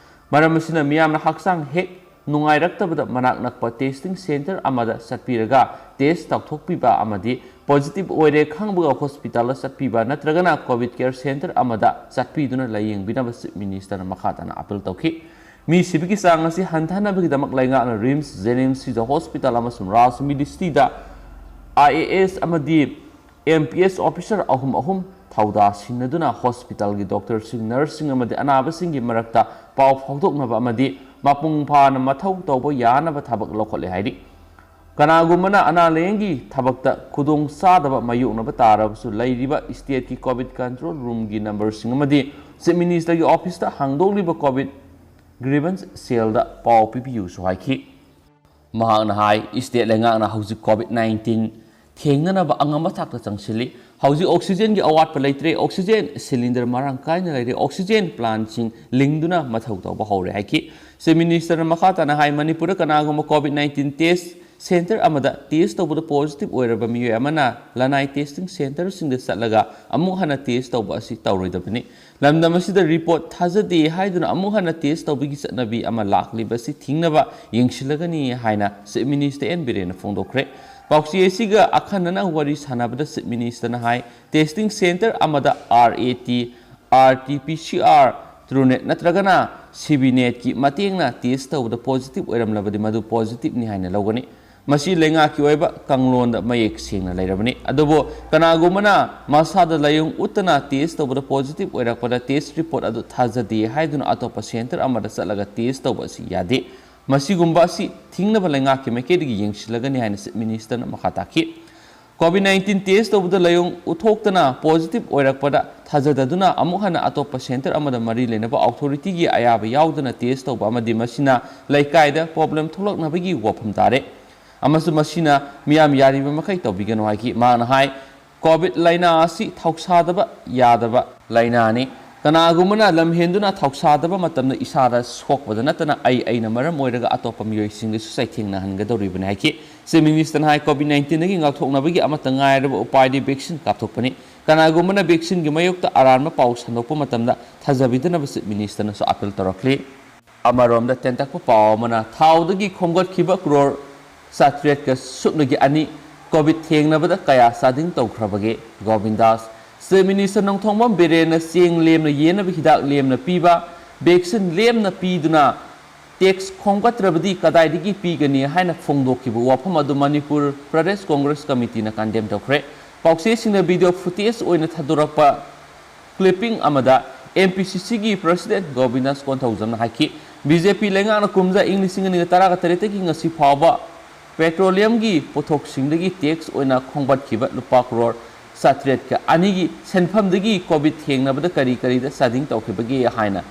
ꯃꯔꯝ ꯑꯁꯤꯅ ꯃꯤꯌꯥꯝꯅ ꯍꯛꯆꯥꯡ ꯍꯦꯛ ꯅꯨꯡꯉꯥꯏꯔꯛꯇꯕꯗ ꯃꯅꯥꯛ ꯅꯛꯄ ꯇꯦꯁꯇꯤꯡ ꯁꯦꯟꯇꯔ ꯑꯃꯗ ꯆꯠꯄꯤꯔꯒ ꯇꯦꯁ ꯇꯧꯊꯣꯛꯄꯤꯕ ꯑꯃꯗꯤ ꯄꯣꯖꯤꯇꯤꯚ ꯑꯣꯏꯔꯦ ꯈꯪꯕꯒ ꯍꯣꯁꯄꯤꯇꯥꯜꯗ ꯆꯠꯄꯤꯕ ꯅꯠꯇ꯭ꯔꯒꯅ ꯀꯣꯚꯤꯗ ꯀꯦꯌꯔ ꯁꯦꯟꯇꯔ ꯑꯃꯗ ꯆꯠꯄꯤꯗꯨꯅ ꯂꯥꯌꯦꯡꯕꯤꯅꯕ ꯆꯤꯐ ꯃꯤꯅꯤꯁꯇꯔꯅ ꯃꯈꯥ ꯇꯥꯅ ꯑꯥꯄꯤꯜ ꯇꯧꯈꯤ꯫ ꯃꯤ ꯁꯤꯕꯒꯤ ꯆꯥꯡ ꯑꯁꯤ ꯍꯟꯊꯍꯟꯅꯕꯒꯤꯗꯃꯛ ꯂꯩꯉꯥꯛꯅ ꯔꯤꯝꯁ, ꯖꯦꯅꯤꯝꯁ, ꯁꯤꯖ ꯍꯣꯁꯄꯤꯇꯥꯜ ꯑꯃꯁꯨꯡ ꯔꯥꯖ ꯃꯤꯅꯤꯁꯇ꯭ꯔꯤꯗ ꯑꯥꯏ ꯑꯦ ꯑꯦꯁ ꯑꯃꯗꯤ ꯑꯦꯝ ꯄꯤ ꯑꯦꯁ ꯑꯣꯐꯤꯁꯥꯔ ꯑꯍꯨꯝ ꯑꯍꯨꯝ ꯊꯧꯗꯥ ꯁꯤꯟꯅꯗꯨꯅ ꯍꯣꯁꯄꯤꯇꯥꯜꯒꯤ ꯗꯣꯛꯇꯔꯁꯤꯡ, ꯅꯔꯁꯁꯤꯡ ꯑꯃꯗꯤ ꯑꯅꯥꯕꯁꯤꯡꯒꯤ ꯃꯔꯛꯇ ꯄꯥꯎ ꯐꯥꯎꯗꯣꯛꯅꯕ ꯑꯃꯗꯤ ꯃꯄꯨꯡ ꯐꯥꯅ ꯃꯊꯧ ꯇꯧꯕ ꯌꯥꯅꯕ ꯊꯕꯛ ꯂꯧꯈꯠꯂꯦ ꯍꯥꯏꯔꯤ꯫ ꯀꯅꯥꯒꯨꯝꯕꯅ ꯑꯅꯥ ꯂꯥꯌꯦꯡꯒꯤ ꯊꯕꯛꯇ ꯈꯨꯗꯣꯡ ꯆꯥꯗꯕ ꯃꯥꯌꯣꯛꯅꯕ ꯇꯥꯔꯕꯁꯨ, ꯂꯩꯔꯤꯕ ꯁ꯭ꯇꯦꯠꯀꯤ ꯀꯣꯚꯤꯗ ꯀꯟꯇ꯭ꯔꯣꯜ ꯔꯨꯝꯒꯤ ꯅꯝꯕꯔꯁꯤꯡ ꯑꯃꯗꯤ ꯆꯤꯐ ꯃꯤꯅꯤꯁꯇꯔꯒꯤ ꯑꯣꯐꯤꯁꯇ ꯍꯥꯡꯗꯣꯛꯂꯤꯕ ꯀꯣꯚꯤꯗ ꯒ꯭ꯔꯤꯚꯟꯁ ꯁꯦꯜꯗ ꯄꯥꯎ ꯄꯤꯕꯤꯌꯨꯁꯨ ꯍꯥꯏꯈꯤ꯫ ꯃꯍꯥꯛꯅ ꯍꯥꯏ, ꯁ꯭ꯇꯦꯠ ꯂꯩꯉꯥꯛꯅ ꯍꯧꯖꯤꯛ ꯀꯣꯚꯤꯗ ꯅꯥꯏꯟꯇꯤꯟ ꯊꯦꯡꯅꯅꯕ ꯑꯉꯝꯕ ꯊꯥꯛꯇ ꯆꯪꯁꯤꯜꯂꯤ꯫ ꯍꯧꯖꯤꯛ ꯑꯣꯛꯁꯤꯖꯦꯟꯒꯤ ꯑꯋꯥꯠꯄ ꯂꯩꯇ꯭ꯔꯦ, ꯑꯣꯛꯁꯤꯖꯦꯟ ꯁꯤꯂꯤꯟꯗꯔ ꯃꯔꯥꯡ ꯀꯥꯏꯅ ꯂꯩꯔꯦ, ꯑꯣꯛꯁꯤꯖꯦꯟ ꯄ꯭ꯂꯥꯟꯁꯤꯡ ꯂꯤꯡꯗꯨꯅ ꯃꯊꯧ ꯇꯧꯕ ꯍꯧꯔꯦ ꯍꯥꯏꯈꯤ꯫ ꯆꯤꯐ ꯃꯤꯅꯤꯁꯇꯔꯅ ꯃꯈꯥ ꯇꯥꯅ ꯍꯥꯏ, ꯃꯅꯤꯄꯨꯔꯗ ꯀꯅꯥꯒꯨꯝꯕ ꯀꯣꯚꯤꯗ ꯅꯥꯏꯟꯇꯤꯟ ꯇꯦꯁ ꯁꯦꯟꯇꯔ ꯑꯃꯗ ꯇꯦꯁ ꯇꯧꯕꯗ ꯄꯣꯖꯤꯇꯤꯚ ꯑꯣꯏꯔꯕ ꯃꯤꯑꯣꯏ ꯑꯃꯅ ꯂꯅꯥꯏ ꯇꯦꯁꯇꯤꯡ ꯁꯦꯟꯇꯔꯁꯤꯡꯗ ꯆꯠꯂꯒ ꯑꯃꯨꯛ ꯍꯟꯅ ꯇꯦꯁ ꯇꯧꯕ ꯑꯁꯤ ꯇꯧꯔꯣꯏꯗꯕꯅꯤ꯫ ꯂꯝꯗꯝ ꯑꯁꯤꯗ ꯔꯤꯄꯣꯔꯠ ꯊꯥꯖꯗꯦ ꯍꯥꯏꯗꯨꯅ ꯑꯃꯨꯛ ꯍꯟꯅ ꯇꯦꯁ ꯇꯧꯕꯒꯤ ꯆꯠꯅꯕꯤ ꯑꯃ ꯂꯥꯛꯂꯤꯕ ꯑꯁꯤ ꯊꯤꯡꯅꯕ ꯌꯦꯡꯁꯤꯜꯂꯒꯅꯤ ꯍꯥꯏꯅ ꯆꯤꯐ ꯃꯤꯅꯤꯁꯇꯔ ꯑꯦꯟ ꯕꯤꯔꯦꯟꯅ ꯐꯣꯡꯗꯣꯛꯈ꯭ꯔꯦ꯫ ꯄꯥꯎꯆꯦ ꯑꯁꯤꯒ ꯑꯈꯟꯅꯅ ꯋꯥꯔꯤ ꯁꯥꯟꯅꯕꯗ ꯆꯤꯐ ꯃꯤꯅꯤꯁꯇꯔꯅ ꯍꯥꯏ, ꯇꯦꯁꯇꯤꯡ ꯁꯦꯟꯇꯔ ꯑꯃꯗ R A T, R T P C R, ꯇ꯭ꯔꯨꯅꯦꯠ ꯅꯠꯇ꯭ꯔꯒꯅ ꯁꯤ ꯕꯤ ꯅꯦꯠꯀꯤ ꯃꯇꯦꯡꯅ ꯇꯦꯁ ꯇꯧꯕꯗ ꯄꯣꯖꯤꯇꯤꯚ ꯑꯣꯏꯔꯝꯂꯕꯗꯤ ꯃꯗꯨ ꯄꯣꯖꯤꯇꯤꯚꯅꯤ ꯍꯥꯏꯅ ꯂꯧꯒꯅꯤ꯫ ꯃꯁꯤ ꯂꯩꯉꯥꯛꯀꯤ ꯑꯣꯏꯕ ꯀꯥꯡꯂꯣꯟꯗ ꯃꯌꯦꯛ ꯁꯦꯡꯅ ꯂꯩꯔꯕꯅꯤ꯫ ꯑꯗꯨꯕꯨ ꯀꯅꯥꯒꯨꯝꯕꯅ ꯃꯁꯥꯗ ꯂꯥꯏꯑꯣꯡ ꯎꯠꯇꯅ ꯇꯦꯁ ꯇꯧꯕꯗ ꯄꯣꯖꯤꯇꯤꯚ ꯑꯣꯏꯔꯛꯄꯗ ꯇꯦꯁ ꯔꯤꯄꯣꯔꯠ ꯑꯗꯨ ꯊꯥꯖꯗꯦ ꯍꯥꯏꯗꯨꯅ ꯑꯇꯣꯞꯄ ꯁꯦꯟꯇꯔ ꯑꯃꯗ ꯆꯠꯂꯒ ꯇꯦꯁ ꯇꯧꯕ ꯑꯁꯤ ꯌꯥꯗꯦ꯫ ꯃꯁꯤꯒꯨꯝꯕ ꯑꯁꯤ ꯊꯤꯡꯅꯕ ꯂꯩꯉꯥꯛꯀꯤ ꯃꯥꯏꯀꯩꯗꯒꯤ ꯌꯦꯡꯁꯤꯜꯂꯒꯅꯤ ꯍꯥꯏꯅ ꯆꯤꯐ ꯃꯤꯅꯤꯁꯇꯔꯅ ꯃꯈꯥ ꯇꯥꯈꯤ꯫ ꯀꯣꯚꯤꯗ ꯅꯥꯏꯟꯇꯤꯟ ꯇꯦꯁ ꯇꯧꯕꯗ ꯂꯥꯏꯑꯣꯡ ꯎꯠꯊꯣꯛꯇꯅ ꯄꯣꯖꯤꯇꯤꯚ ꯑꯣꯏꯔꯛꯄꯗ ꯊꯥꯖꯗꯗꯨꯅ ꯑꯃꯨꯛ ꯍꯟꯅ ꯑꯇꯣꯞꯄ ꯁꯦꯟꯇꯔ ꯑꯃꯗ ꯃꯔꯤ ꯂꯩꯅꯕ ꯑꯣꯊꯣꯔꯤꯇꯤꯒꯤ ꯑꯌꯥꯕ ꯌꯥꯎꯗꯅ ꯇꯦꯁ ꯇꯧꯕ ꯑꯃꯗꯤ ꯃꯁꯤꯅ ꯂꯩꯀꯥꯏꯗ ꯄ꯭ꯔꯣꯕ꯭ꯂꯦꯝ ꯊꯣꯛꯂꯛꯅꯕꯒꯤ ꯋꯥꯐꯝ ꯇꯥꯔꯦ꯫ ꯑꯃꯁꯨꯡ ꯃꯁꯤꯅ ꯃꯤꯌꯥꯝ ꯌꯥꯔꯤꯕ ꯃꯈꯩ ꯇꯧꯕꯤꯒꯅꯨ ꯍꯥꯏꯈꯤ꯫ ꯃꯍꯥꯛꯅ ꯍꯥꯏ, ꯀꯣꯚꯤꯗ ꯂꯥꯏꯅꯥ ꯑꯁꯤ ꯊꯧꯁꯥꯗꯕ ꯌꯥꯗꯕ ꯂꯥꯏꯅꯥꯅꯤ꯫ ꯀꯅꯥꯒꯨꯝꯕꯅ ꯂꯝꯍꯦꯟꯗꯨꯅ ꯊꯧꯁꯥꯗꯕ ꯃꯇꯝꯗ ꯏꯁꯥꯗ ꯁꯣꯛꯄꯗ ꯅꯠꯇꯅ ꯑꯩ ꯑꯩꯅ ꯃꯔꯝ ꯑꯣꯏꯔꯒ ꯑꯇꯣꯞꯄ ꯃꯤꯑꯣꯏꯁꯤꯡꯗꯁꯨ ꯆꯩꯊꯦꯡꯅꯍꯟꯒꯗꯧꯔꯤꯕꯅꯤ ꯍꯥꯏꯈꯤ꯫ ꯆꯤꯐ ꯃꯤꯅꯤꯁꯇꯔꯅ ꯍꯥꯏ, ꯀꯣꯚꯤꯗ ꯅꯥꯏꯟꯇꯤꯟꯗꯒꯤ ꯉꯥꯛꯊꯣꯛꯅꯕꯒꯤ ꯑꯃꯠꯇ ꯉꯥꯏꯔꯕ ꯎꯄꯥꯏꯗꯤ ꯚꯦꯛꯁꯤꯟ ꯀꯥꯞꯊꯣꯛꯄꯅꯤ꯫ ꯀꯅꯥꯒꯨꯝꯕꯅ ꯚꯦꯛꯁꯤꯟꯒꯤ ꯃꯥꯌꯣꯛꯇ ꯑꯔꯥꯟꯕ ꯄꯥꯎ ꯁꯟꯗꯣꯛꯄ ꯃꯇꯝꯗ ꯊꯥꯖꯕꯤꯗꯅꯕ ꯆꯤꯐ ꯃꯤꯅꯤꯁꯇꯔꯅꯁꯨ ꯑꯄꯤꯜ ꯇꯧꯔꯛꯂꯤ꯫ ꯑꯃꯔꯣꯝꯗ, ꯇꯦꯟꯇꯛꯄ ꯄꯥꯎ ꯑꯃꯅ, ꯊꯥꯎꯗꯒꯤ ꯈꯣꯝꯒꯠꯈꯤꯕ ꯀ꯭ꯔꯣꯔ ꯆꯥꯇ꯭ꯔꯦꯠꯀ ꯁꯨꯞꯅꯒꯤ ꯑꯅꯤ ꯀꯣꯚꯤꯗ ꯊꯦꯡꯅꯕꯗ ꯀꯌꯥ ꯆꯥꯗꯤꯡ ꯇꯧꯈ꯭ꯔꯕꯒꯦ? ꯒꯣꯕꯤꯟꯗꯥꯁ꯫ ꯆꯤꯐ ꯃꯤꯅꯤꯁꯇꯔ ꯅꯣꯡꯊꯣꯝꯕꯝ ꯕꯤꯔꯦꯟꯅ ꯆꯦꯡ ꯂꯦꯝꯅ ꯌꯦꯟꯅꯕ ꯍꯤꯗꯥꯛ ꯂꯦꯝꯅ ꯄꯤꯕ, ꯚꯦꯛꯁꯤꯟ ꯂꯦꯝꯅ ꯄꯤꯗꯨꯅ ꯇꯦꯛꯁ ꯈꯣꯝꯒꯠꯇ꯭ꯔꯕꯗꯤ ꯀꯗꯥꯏꯗꯒꯤ ꯄꯤꯒꯅꯤ ꯍꯥꯏꯅ ꯐꯣꯡꯗꯣꯛꯈꯤꯕ ꯋꯥꯐꯝ ꯑꯗꯨ ꯃꯅꯤꯄꯨꯔ ꯄ꯭ꯔꯗꯦꯁ ꯀꯣꯡꯒ꯭ꯔꯦꯁ ꯀꯃꯤꯇꯤꯅ ꯀꯟꯗꯦꯝ ꯇꯧꯈ꯭ꯔꯦ꯫ ꯄꯥꯎꯆꯦꯁꯤꯡꯅ ꯚꯤꯗꯤꯑꯣ ꯐꯨꯇꯦꯖ ꯑꯣꯏꯅ ꯊꯥꯗꯣꯔꯛꯄ ꯀ꯭ꯂꯤꯞꯄꯤꯡ ꯑꯃꯗ ꯑꯦꯝ ꯄꯤ ꯁꯤ ꯁꯤꯒꯤ ꯄ꯭ꯔꯁꯤꯗꯦꯟꯠ ꯒꯣꯕꯤꯟꯗꯥꯁ ꯀꯣꯟꯊꯧꯖꯝꯅ ꯍꯥꯏꯈꯤ, ꯕꯤ ꯖꯦ ꯄꯤ ꯂꯩꯉꯥꯛꯅ ꯀꯨꯝꯖꯥ ꯏꯪ ꯂꯤꯁꯤꯡ ꯑꯅꯤꯒ ꯇꯔꯥꯒ ꯇꯔꯦꯠꯇꯒꯤ ꯉꯁꯤ ꯐꯥꯎꯕ ꯄꯦꯇ꯭ꯔꯣꯂꯤꯌꯝꯒꯤ ꯄꯣꯠꯊꯣꯛꯁꯤꯡꯗꯒꯤ ꯇꯦꯛꯁ ꯑꯣꯏꯅ ꯈꯣꯝꯒꯠꯈꯤꯕ ꯂꯨꯄꯥ ꯀ꯭ꯔꯣꯔ ꯆꯥꯇ꯭ꯔꯦꯠꯀ ꯑꯅꯤꯒꯤ ꯁꯦꯟꯐꯝꯗꯒꯤ ꯀꯣꯚꯤꯗ ꯊꯦꯡꯅꯕꯗ ꯀꯔꯤ ꯀꯔꯤꯗ ꯆꯥꯗꯤꯡ ꯇꯧꯈꯤꯕꯒꯦ ꯍꯥꯏꯅ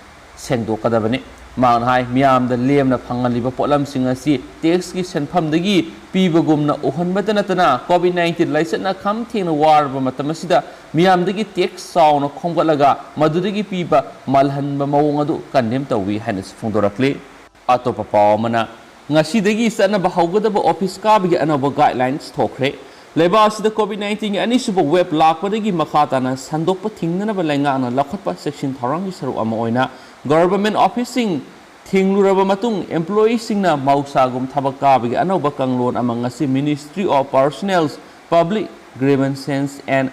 ꯁꯦꯡꯗꯣꯛꯀꯗꯕꯅꯤ꯫ ꯃꯍꯥꯛꯅ ꯍꯥꯏ, ꯃꯤꯌꯥꯝꯗ ꯂꯦꯝꯅ ꯐꯪꯍꯜꯂꯤꯕ ꯄꯣꯠꯂꯝꯁꯤꯡ ꯑꯁꯤ ꯇꯦꯛꯁꯀꯤ ꯁꯦꯟꯐꯝꯗꯒꯤ ꯄꯤꯕꯒꯨꯝꯅ ꯎꯍꯟꯕꯇ ꯅꯠꯇꯅ, ꯀꯣꯚꯤꯗ ꯅꯥꯏꯟꯇꯤꯟ ꯂꯥꯏꯆꯠꯅ ꯈꯝ ꯊꯦꯡꯅ ꯋꯥꯔꯕ ꯃꯇꯝ ꯑꯁꯤꯗ ꯃꯤꯌꯥꯝꯗꯒꯤ ꯇꯦꯛꯁ ꯆꯥꯎꯅ ꯈꯣꯝꯒꯠꯂꯒ ꯃꯗꯨꯗꯒꯤ ꯄꯤꯕ ꯃꯥꯜꯍꯟꯕ ꯃꯑꯣꯡ ꯑꯗꯨ ꯀꯟꯗꯦꯝ ꯇꯧꯏ ꯍꯥꯏꯅꯁꯨ ꯐꯣꯡꯗꯣꯔꯛꯂꯤ꯫ ꯑꯇꯣꯞꯄ ꯄꯥꯎ ꯑꯃꯅ, ꯉꯁꯤꯗꯒꯤ ꯆꯠꯅꯕ ꯍꯧꯒꯗꯕ ꯑꯣꯐꯤꯁ ꯀꯥꯕꯒꯤ ꯑꯅꯧꯕ ꯒꯥꯏꯗꯂꯥꯏꯟꯁ ꯊꯣꯛꯈ꯭ꯔꯦ꯫ ꯂꯩꯕꯥꯛ ꯑꯁꯤꯗ ꯀꯣꯚꯤꯗ ꯅꯥꯏꯟꯇꯤꯟꯒꯤ ꯑꯅꯤꯁꯨꯕ ꯋꯦꯕ ꯂꯥꯛꯄꯗꯒꯤ ꯃꯈꯥ ꯇꯥꯅ ꯁꯟꯗꯣꯛꯄ ꯊꯤꯡꯅꯅꯕ ꯂꯩꯉꯥꯛꯅ ꯂꯧꯈꯠꯄ ꯆꯦꯛꯁꯤꯟ ꯊꯧꯔꯥꯡꯒꯤ ꯁꯔꯨꯛ ꯑꯃ ꯑꯣꯏꯅ ꯒꯚꯔꯟꯃꯦꯟꯠ ꯑꯣꯐꯤꯁꯁꯤꯡ ꯊꯤꯡꯂꯨꯔꯕ ꯃꯇꯨꯡ, ꯑꯦꯝꯄ꯭ꯂꯣꯌꯤꯁꯤꯡꯅ ꯃꯍꯧꯁꯥꯒꯨꯝ ꯊꯕꯛ ꯀꯥꯕꯒꯤ ꯑꯅꯧꯕ ꯀꯥꯡꯂꯣꯟ ꯑꯃ ꯉꯁꯤ Ministry of Personnel, Public Grievances and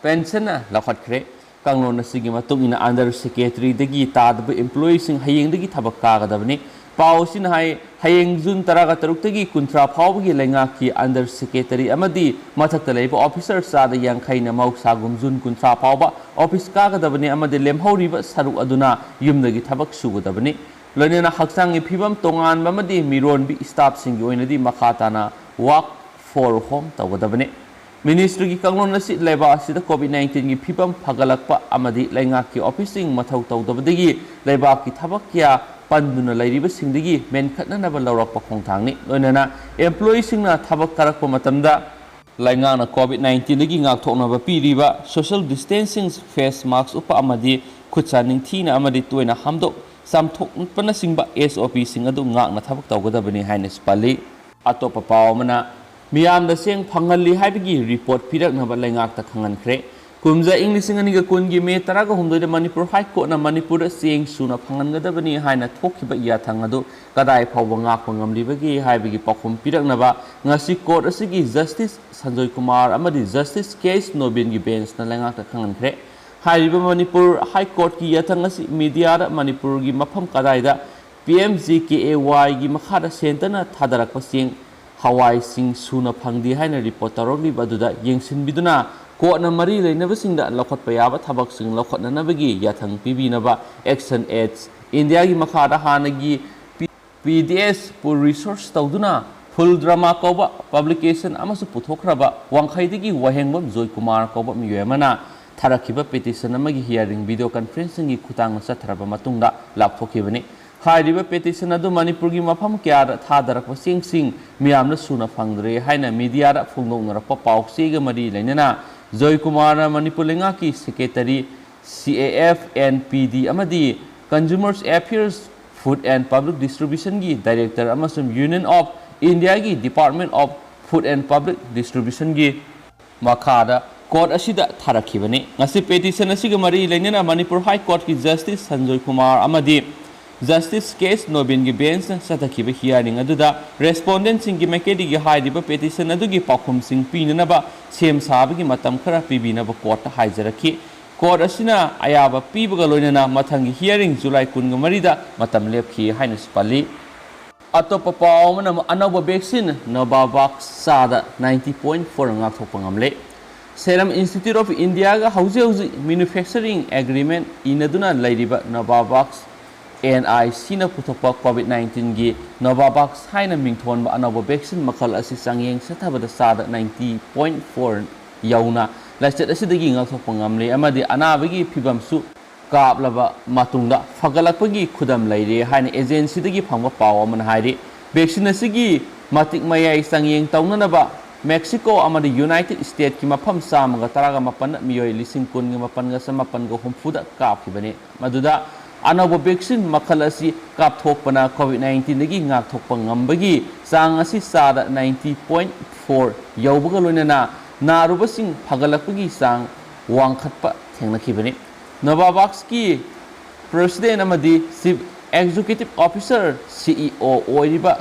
Pension ꯂꯧꯈꯠꯈ꯭ꯔꯦ꯫ ꯀꯥꯡꯂꯣꯟ ꯑꯁꯤꯒꯤ ꯃꯇꯨꯡ ꯏꯟꯅ, under secretaryꯗꯒꯤ ꯇꯥꯗꯕ ꯑꯦꯝꯄ꯭ꯂꯣꯌꯤꯁꯤꯡ ꯍꯌꯦꯡꯗꯒꯤ ꯊꯕꯛ ꯀꯥꯒꯗꯕꯅꯤ꯫ ꯄꯥꯎ ꯑꯁꯤꯅ ꯍꯥꯏ, ꯍꯌꯦꯡ ꯖꯨꯟ ꯇꯔꯥꯒ ꯇꯔꯨꯛꯇꯒꯤ ꯀꯨꯟꯊ꯭ꯔꯥ ꯐꯥꯎꯕꯒꯤ ꯂꯩꯉꯥꯛꯀꯤ under secretary ꯑꯃꯗꯤ ꯃꯊꯛꯇ ꯂꯩꯕ ꯑꯣꯐꯤꯁꯔ ꯆꯥꯗ ꯌꯥꯡꯈꯩꯅ ꯃꯍꯧꯁꯥꯒꯨꯝ ꯖꯨꯟ ꯀꯨꯟꯊ꯭ꯔꯥ ꯐꯥꯎꯕ ꯑꯣꯐꯤꯁ ꯀꯥꯒꯗꯕꯅꯤ ꯑꯃꯗꯤ ꯂꯦꯝꯍꯧꯔꯤꯕ ꯁꯔꯨꯛ ꯑꯗꯨꯅ ꯌꯨꯝꯗꯒꯤ ꯊꯕꯛ ꯁꯨꯒꯗꯕꯅꯤ꯫ ꯂꯣꯏꯅꯅ ꯍꯛꯆꯥꯡꯒꯤ ꯐꯤꯕꯝ ꯇꯣꯉꯥꯟꯕ ꯑꯃꯗꯤ ꯃꯤꯔꯣꯟꯕꯤ staffꯁꯤꯡꯒꯤ ꯑꯣꯏꯅꯗꯤ ꯃꯈꯥ ꯇꯥꯅ work for home ꯇꯧꯒꯗꯕꯅꯤ꯫ Ministryꯒꯤ ꯀꯥꯡꯂꯣꯟ ꯑꯁꯤ ꯂꯩꯕꯥꯛ ꯑꯁꯤꯗ ꯀꯣꯚꯤꯗ ꯅꯥꯏꯟꯇꯤꯟꯒꯤ ꯐꯤꯕꯝ ꯐꯒꯠꯂꯛꯄ ꯑꯃꯗꯤ ꯂꯩꯉꯥꯛꯀꯤ ꯑꯣꯐꯤꯁꯁꯤꯡ ꯃꯊꯧ ꯇꯧꯗꯕꯗꯒꯤ ꯂꯩꯕꯥꯛꯀꯤ ꯊꯕꯛ ꯀꯌꯥ ꯄꯟꯗꯨꯅ ꯂꯩꯔꯤꯕꯁꯤꯡꯗꯒꯤ ꯃꯦꯟꯈꯠꯅꯅꯕ ꯂꯧꯔꯛꯄ ꯈꯣꯡꯊꯥꯡꯅꯤ꯫ ꯂꯣꯏꯅꯅ ꯑꯦꯝꯄ꯭ꯂꯣꯌꯤꯁꯤꯡꯅ ꯊꯕꯛ ꯀꯥꯔꯛꯄ ꯃꯇꯝꯗ ꯂꯩꯉꯥꯛꯅ ꯀꯣꯚꯤꯗ ꯅꯥꯏꯟꯇꯤꯟꯗꯒꯤ ꯉꯥꯛꯊꯣꯛꯅꯕ ꯄꯤꯔꯤꯕ social distancing, face mask ꯎꯞꯄ ꯑꯃꯗꯤ ꯈꯨꯠꯁꯥ ꯅꯤꯡꯊꯤꯅ ꯑꯃꯗꯤ ꯇꯣꯏꯅ ꯍꯥꯝꯗꯣꯛ ꯆꯥꯝꯊꯣꯛꯄꯅꯆꯤꯡꯕ SOPꯁꯤꯡ ꯑꯗꯨ ꯉꯥꯛꯅ ꯊꯕꯛ ꯇꯧꯒꯗꯕꯅꯤ ꯍꯥꯏꯅꯁꯨ ꯄꯜꯂꯤ꯫ ꯑꯇꯣꯞꯄ ꯄꯥꯎ ꯑꯃꯅ, ꯃꯤꯌꯥꯝꯗ ꯆꯦꯡ ꯐꯪꯍꯜꯂꯤ ꯍꯥꯏꯕꯒꯤ ꯔꯤꯄꯣꯔꯠ ꯄꯤꯔꯛꯅꯕ ꯂꯩꯉꯥꯛꯇ ꯈꯪꯍꯟꯈ꯭ꯔꯦ꯫ ꯀꯨꯝꯖꯥ ꯏꯪ ꯂꯤꯁꯤꯡ ꯑꯅꯤꯒ ꯀꯨꯟꯒꯤ ꯃꯦ ꯇꯔꯥꯒ ꯍꯨꯝꯗꯣꯏꯗ ꯃꯅꯤꯄꯨꯔ ꯍꯥꯏ ꯀꯣꯔꯠꯅ ꯃꯅꯤꯄꯨꯔꯗ ꯆꯦꯡ ꯁꯨꯅ ꯐꯪꯍꯟꯒꯗꯕꯅꯤ ꯍꯥꯏꯅ ꯊꯣꯛꯈꯤꯕ ꯌꯥꯊꯪ ꯑꯗꯨ ꯀꯗꯥꯏ ꯐꯥꯎꯕ ꯉꯥꯛꯄ ꯉꯝꯂꯤꯕꯒꯦ ꯍꯥꯏꯕꯒꯤ ꯄꯥꯎꯈꯨꯝ ꯄꯤꯔꯛꯅꯕ ꯉꯁꯤ ꯀꯣꯔꯠ ꯑꯁꯤꯒꯤ ꯖꯁꯇꯤꯁ ꯁꯟꯖꯣꯏ ꯀꯨꯃꯥꯔ ꯑꯃꯗꯤ ꯖꯁꯇꯤꯁ ꯀꯦ ꯑꯦꯁ ꯅꯣꯕꯤꯟꯒꯤ ꯕꯦꯟꯁꯅ ꯂꯩꯉꯥꯛꯇ ꯈꯪꯍꯟꯈ꯭ꯔꯦ꯫ ꯍꯥꯏꯔꯤꯕ ꯃꯅꯤꯄꯨꯔ ꯍꯥꯏ ꯀꯣꯔꯠꯀꯤ ꯌꯥꯊꯪ ꯑꯁꯤ ꯃꯤꯗꯤꯌꯥꯗ ꯃꯅꯤꯄꯨꯔꯒꯤ ꯃꯐꯝ ꯀꯗꯥꯏꯗ PMGKAYꯒꯤ ꯃꯈꯥꯗ ꯁꯦꯟꯇꯔꯅ ꯊꯥꯗꯔꯛꯄ ꯆꯦꯡ, ꯍꯋꯥꯏꯁꯤꯡ ꯁꯨꯅ ꯐꯪꯗꯦ ꯍꯥꯏꯅ ꯔꯤꯄꯣꯔꯠ ꯇꯧꯔꯛꯂꯤꯕ ꯑꯗꯨꯗ ꯌꯦꯡꯁꯤꯟꯕꯤꯗꯨꯅ ꯀꯣꯔꯠꯅ ꯃꯔꯤ ꯂꯩꯅꯕꯁꯤꯡꯗ ꯂꯧꯈꯠꯄ ꯌꯥꯕ ꯊꯕꯛꯁꯤꯡ ꯂꯧꯈꯠꯅꯅꯕꯒꯤ ꯌꯥꯊꯪ ꯄꯤꯕꯤꯅꯕ Action Aid Indiaꯒꯤ ꯃꯈꯥꯗ ꯍꯥꯟꯅꯒꯤ ꯄꯤ-, PDS ꯄꯨ ꯔꯤꯁꯣꯔꯁ ꯇꯧꯗꯨꯅ ꯐꯨꯜ ꯗ꯭ꯔꯃꯥ ꯀꯧꯕ ꯄꯕ꯭ꯂꯤꯀꯦꯁꯟ ꯑꯃꯁꯨ ꯄꯨꯊꯣꯛꯈ꯭ꯔꯕ ꯋꯥꯡꯈꯩꯗꯒꯤ ꯋꯥꯍꯦꯡꯕꯝ ꯖꯣꯏꯀꯨꯃꯥꯔ ꯀꯧꯕ ꯃꯤꯑꯣꯏ ꯑꯃꯅ ꯊꯥꯔꯛꯈꯤꯕ ꯄꯤꯇꯤꯁꯟ ꯑꯃꯒꯤ ꯍꯤꯌꯥꯔꯤꯡ ꯚꯤꯗꯤꯑꯣ ꯀꯟꯐ꯭ꯔꯦꯟꯁꯤꯡꯒꯤ ꯈꯨꯠꯊꯥꯡꯗ ꯆꯠꯊꯔꯕ ꯃꯇꯨꯡꯗ ꯂꯥꯎꯊꯣꯛꯈꯤꯕꯅꯤ꯫ ꯍꯥꯏꯔꯤꯕ petition ꯑꯗꯨ ꯃꯅꯤꯄꯨꯔꯒꯤ ꯃꯐꯝ ꯀꯌꯥꯗ ꯊꯥꯗꯔꯛꯄ ꯆꯦꯡꯁꯤꯡ ꯃꯤꯌꯥꯝꯅ ꯁꯨꯅ ꯐꯪꯗ꯭ꯔꯦ ꯍꯥꯏꯅ media ꯗ ꯐꯣꯡꯗꯣꯛꯅꯔꯛꯄ ꯄꯥꯎꯆꯦꯒ ꯃꯔꯤ ꯂꯩꯅꯅ ꯖꯣꯏꯀꯨꯃꯥꯔꯅ ꯃꯅꯤꯄꯨꯔ ꯂꯩꯉꯥꯛꯀꯤ secretary, C A F and P D ꯑꯃꯗꯤ Consumers Affairs, Food and Public Distribution ꯒꯤ director ꯑꯃꯁꯨꯡ Union of India ꯒꯤ Department of Food and Public Distribution ꯒꯤ ꯃꯈꯥꯗ court ꯑꯁꯤꯗ ꯊꯥꯔꯛꯈꯤꯕꯅꯤ꯫ ꯉꯁꯤ petition ꯑꯁꯤꯒ ꯃꯔꯤ ꯂꯩꯅꯅ ꯃꯅꯤꯄꯨꯔ High Court ꯀꯤ Justice ꯁꯟꯖꯣꯏ ꯀꯨꯃꯥꯔ ꯑꯃꯗꯤ Justice K S ꯅꯣꯕꯤꯟꯒꯤ bench ꯅ ꯆꯠꯊꯈꯤꯕ hearing ꯑꯗꯨꯗ respondent ꯁꯤꯡꯒꯤ ꯃꯥꯏꯀꯩꯗꯒꯤ ꯍꯥꯏꯔꯤꯕ petition ꯑꯗꯨꯒꯤ ꯄꯥꯎꯈꯨꯝꯁꯤꯡ ꯄꯤꯅꯅꯕ ꯁꯦꯝ ꯁꯥꯕꯒꯤ ꯃꯇꯝ ꯈꯔ ꯄꯤꯕꯤꯅꯕ court ꯇ ꯍꯥꯏꯖꯔꯛꯈꯤ꯫ Court ꯑꯁꯤꯅ ꯑꯌꯥꯕ ꯄꯤꯕꯒ ꯂꯣꯏꯅꯅ ꯃꯊꯪꯒꯤ hearing July ꯀꯨꯟꯃꯔꯤꯗ ꯃꯇꯝ ꯂꯦꯞꯈꯤ ꯍꯥꯏꯅꯁꯨ ꯄꯜꯂꯤ꯫ ꯑꯇꯣꯞꯄ ꯄꯥꯎ ꯑꯃꯅ ꯑꯃꯨꯛ ꯑꯅꯧꯕ vaccine Novavax ꯆꯥꯗ ninety point four ꯉꯥꯛꯊꯣꯛꯄ ꯉꯝꯂꯦ꯫ Serum Institute of India ꯒ ꯍꯧꯖꯤꯛ ꯍꯧꯖꯤꯛ manufacturing agreement ꯏꯅꯗꯨꯅ ꯂꯩꯔꯤꯕ Novavax N I C ꯅ ꯄꯨꯊꯣꯛꯄ COVID nineteen ꯒꯤ Novavax ꯍꯥꯏꯅ ꯃꯤꯡꯊꯣꯟꯕ ꯑꯅꯧꯕ vaccine ꯃꯈꯜ ꯑꯁꯤ ꯆꯥꯡꯌꯦꯡ ꯆꯠꯊꯕꯗ ꯆꯥꯗ ninety point four ꯌꯧꯅ ꯂꯥꯏꯆꯠ ꯑꯁꯤꯗꯒꯤ ꯉꯥꯛꯊꯣꯛꯄ ꯉꯝꯂꯦ ꯑꯃꯗꯤ ꯑꯅꯥꯕꯒꯤ ꯐꯤꯕꯝꯁꯨ ꯀꯥꯞꯂꯕ ꯃꯇꯨꯡꯗ ꯐꯒꯠꯂꯛꯄꯒꯤ ꯈꯨꯗꯝ ꯂꯩꯔꯦ ꯍꯥꯏꯅ agency ꯗꯒꯤ ꯐꯪꯕ ꯄꯥꯎ ꯑꯃꯅ ꯍꯥꯏꯔꯤ꯫ Vaccine ꯑꯁꯤꯒꯤ ꯃꯇꯤꯛ ꯃꯌꯥꯏ ꯆꯥꯡꯌꯦꯡ ꯇꯧꯅꯅꯕ Mexico ꯑꯃꯗꯤ United States ꯀꯤ ꯃꯐꯝ ꯆꯥꯝꯃꯒ ꯇꯔꯥꯒ ꯃꯥꯄꯟꯗ ꯃꯤꯑꯣꯏ ꯂꯤꯁꯤꯡ ꯀꯨꯟꯒ ꯃꯥꯄꯟꯒ ꯆꯃꯥꯄꯟꯒ ꯍꯨꯝꯐꯨꯗ ꯀꯥꯞꯈꯤꯕꯅꯤ꯫ ꯃꯗꯨꯗ ꯑꯅꯧꯕ vaccine ꯃꯈꯜ ꯑꯁꯤ ꯀꯥꯞꯊꯣꯛꯄꯅ COVID nineteen ꯗꯒꯤ ꯉꯥꯛꯊꯣꯛꯄ ꯉꯝꯕꯒꯤ ꯆꯥꯡ ꯑꯁꯤ ꯆꯥꯗ ninety point four ꯌꯧꯕꯒ ꯂꯣꯏꯅꯅ ꯅꯥꯔꯨꯕꯁꯤꯡ ꯐꯒꯠꯂꯛꯄꯒꯤ ꯆꯥꯡ ꯋꯥꯡꯈꯠꯄ ꯊꯦꯡꯅꯈꯤꯕꯅꯤ꯫ Novavax ꯀꯤ President ꯑꯃꯗꯤ Chief Executive Officer, C E O, ꯑꯣꯏꯔꯤꯕ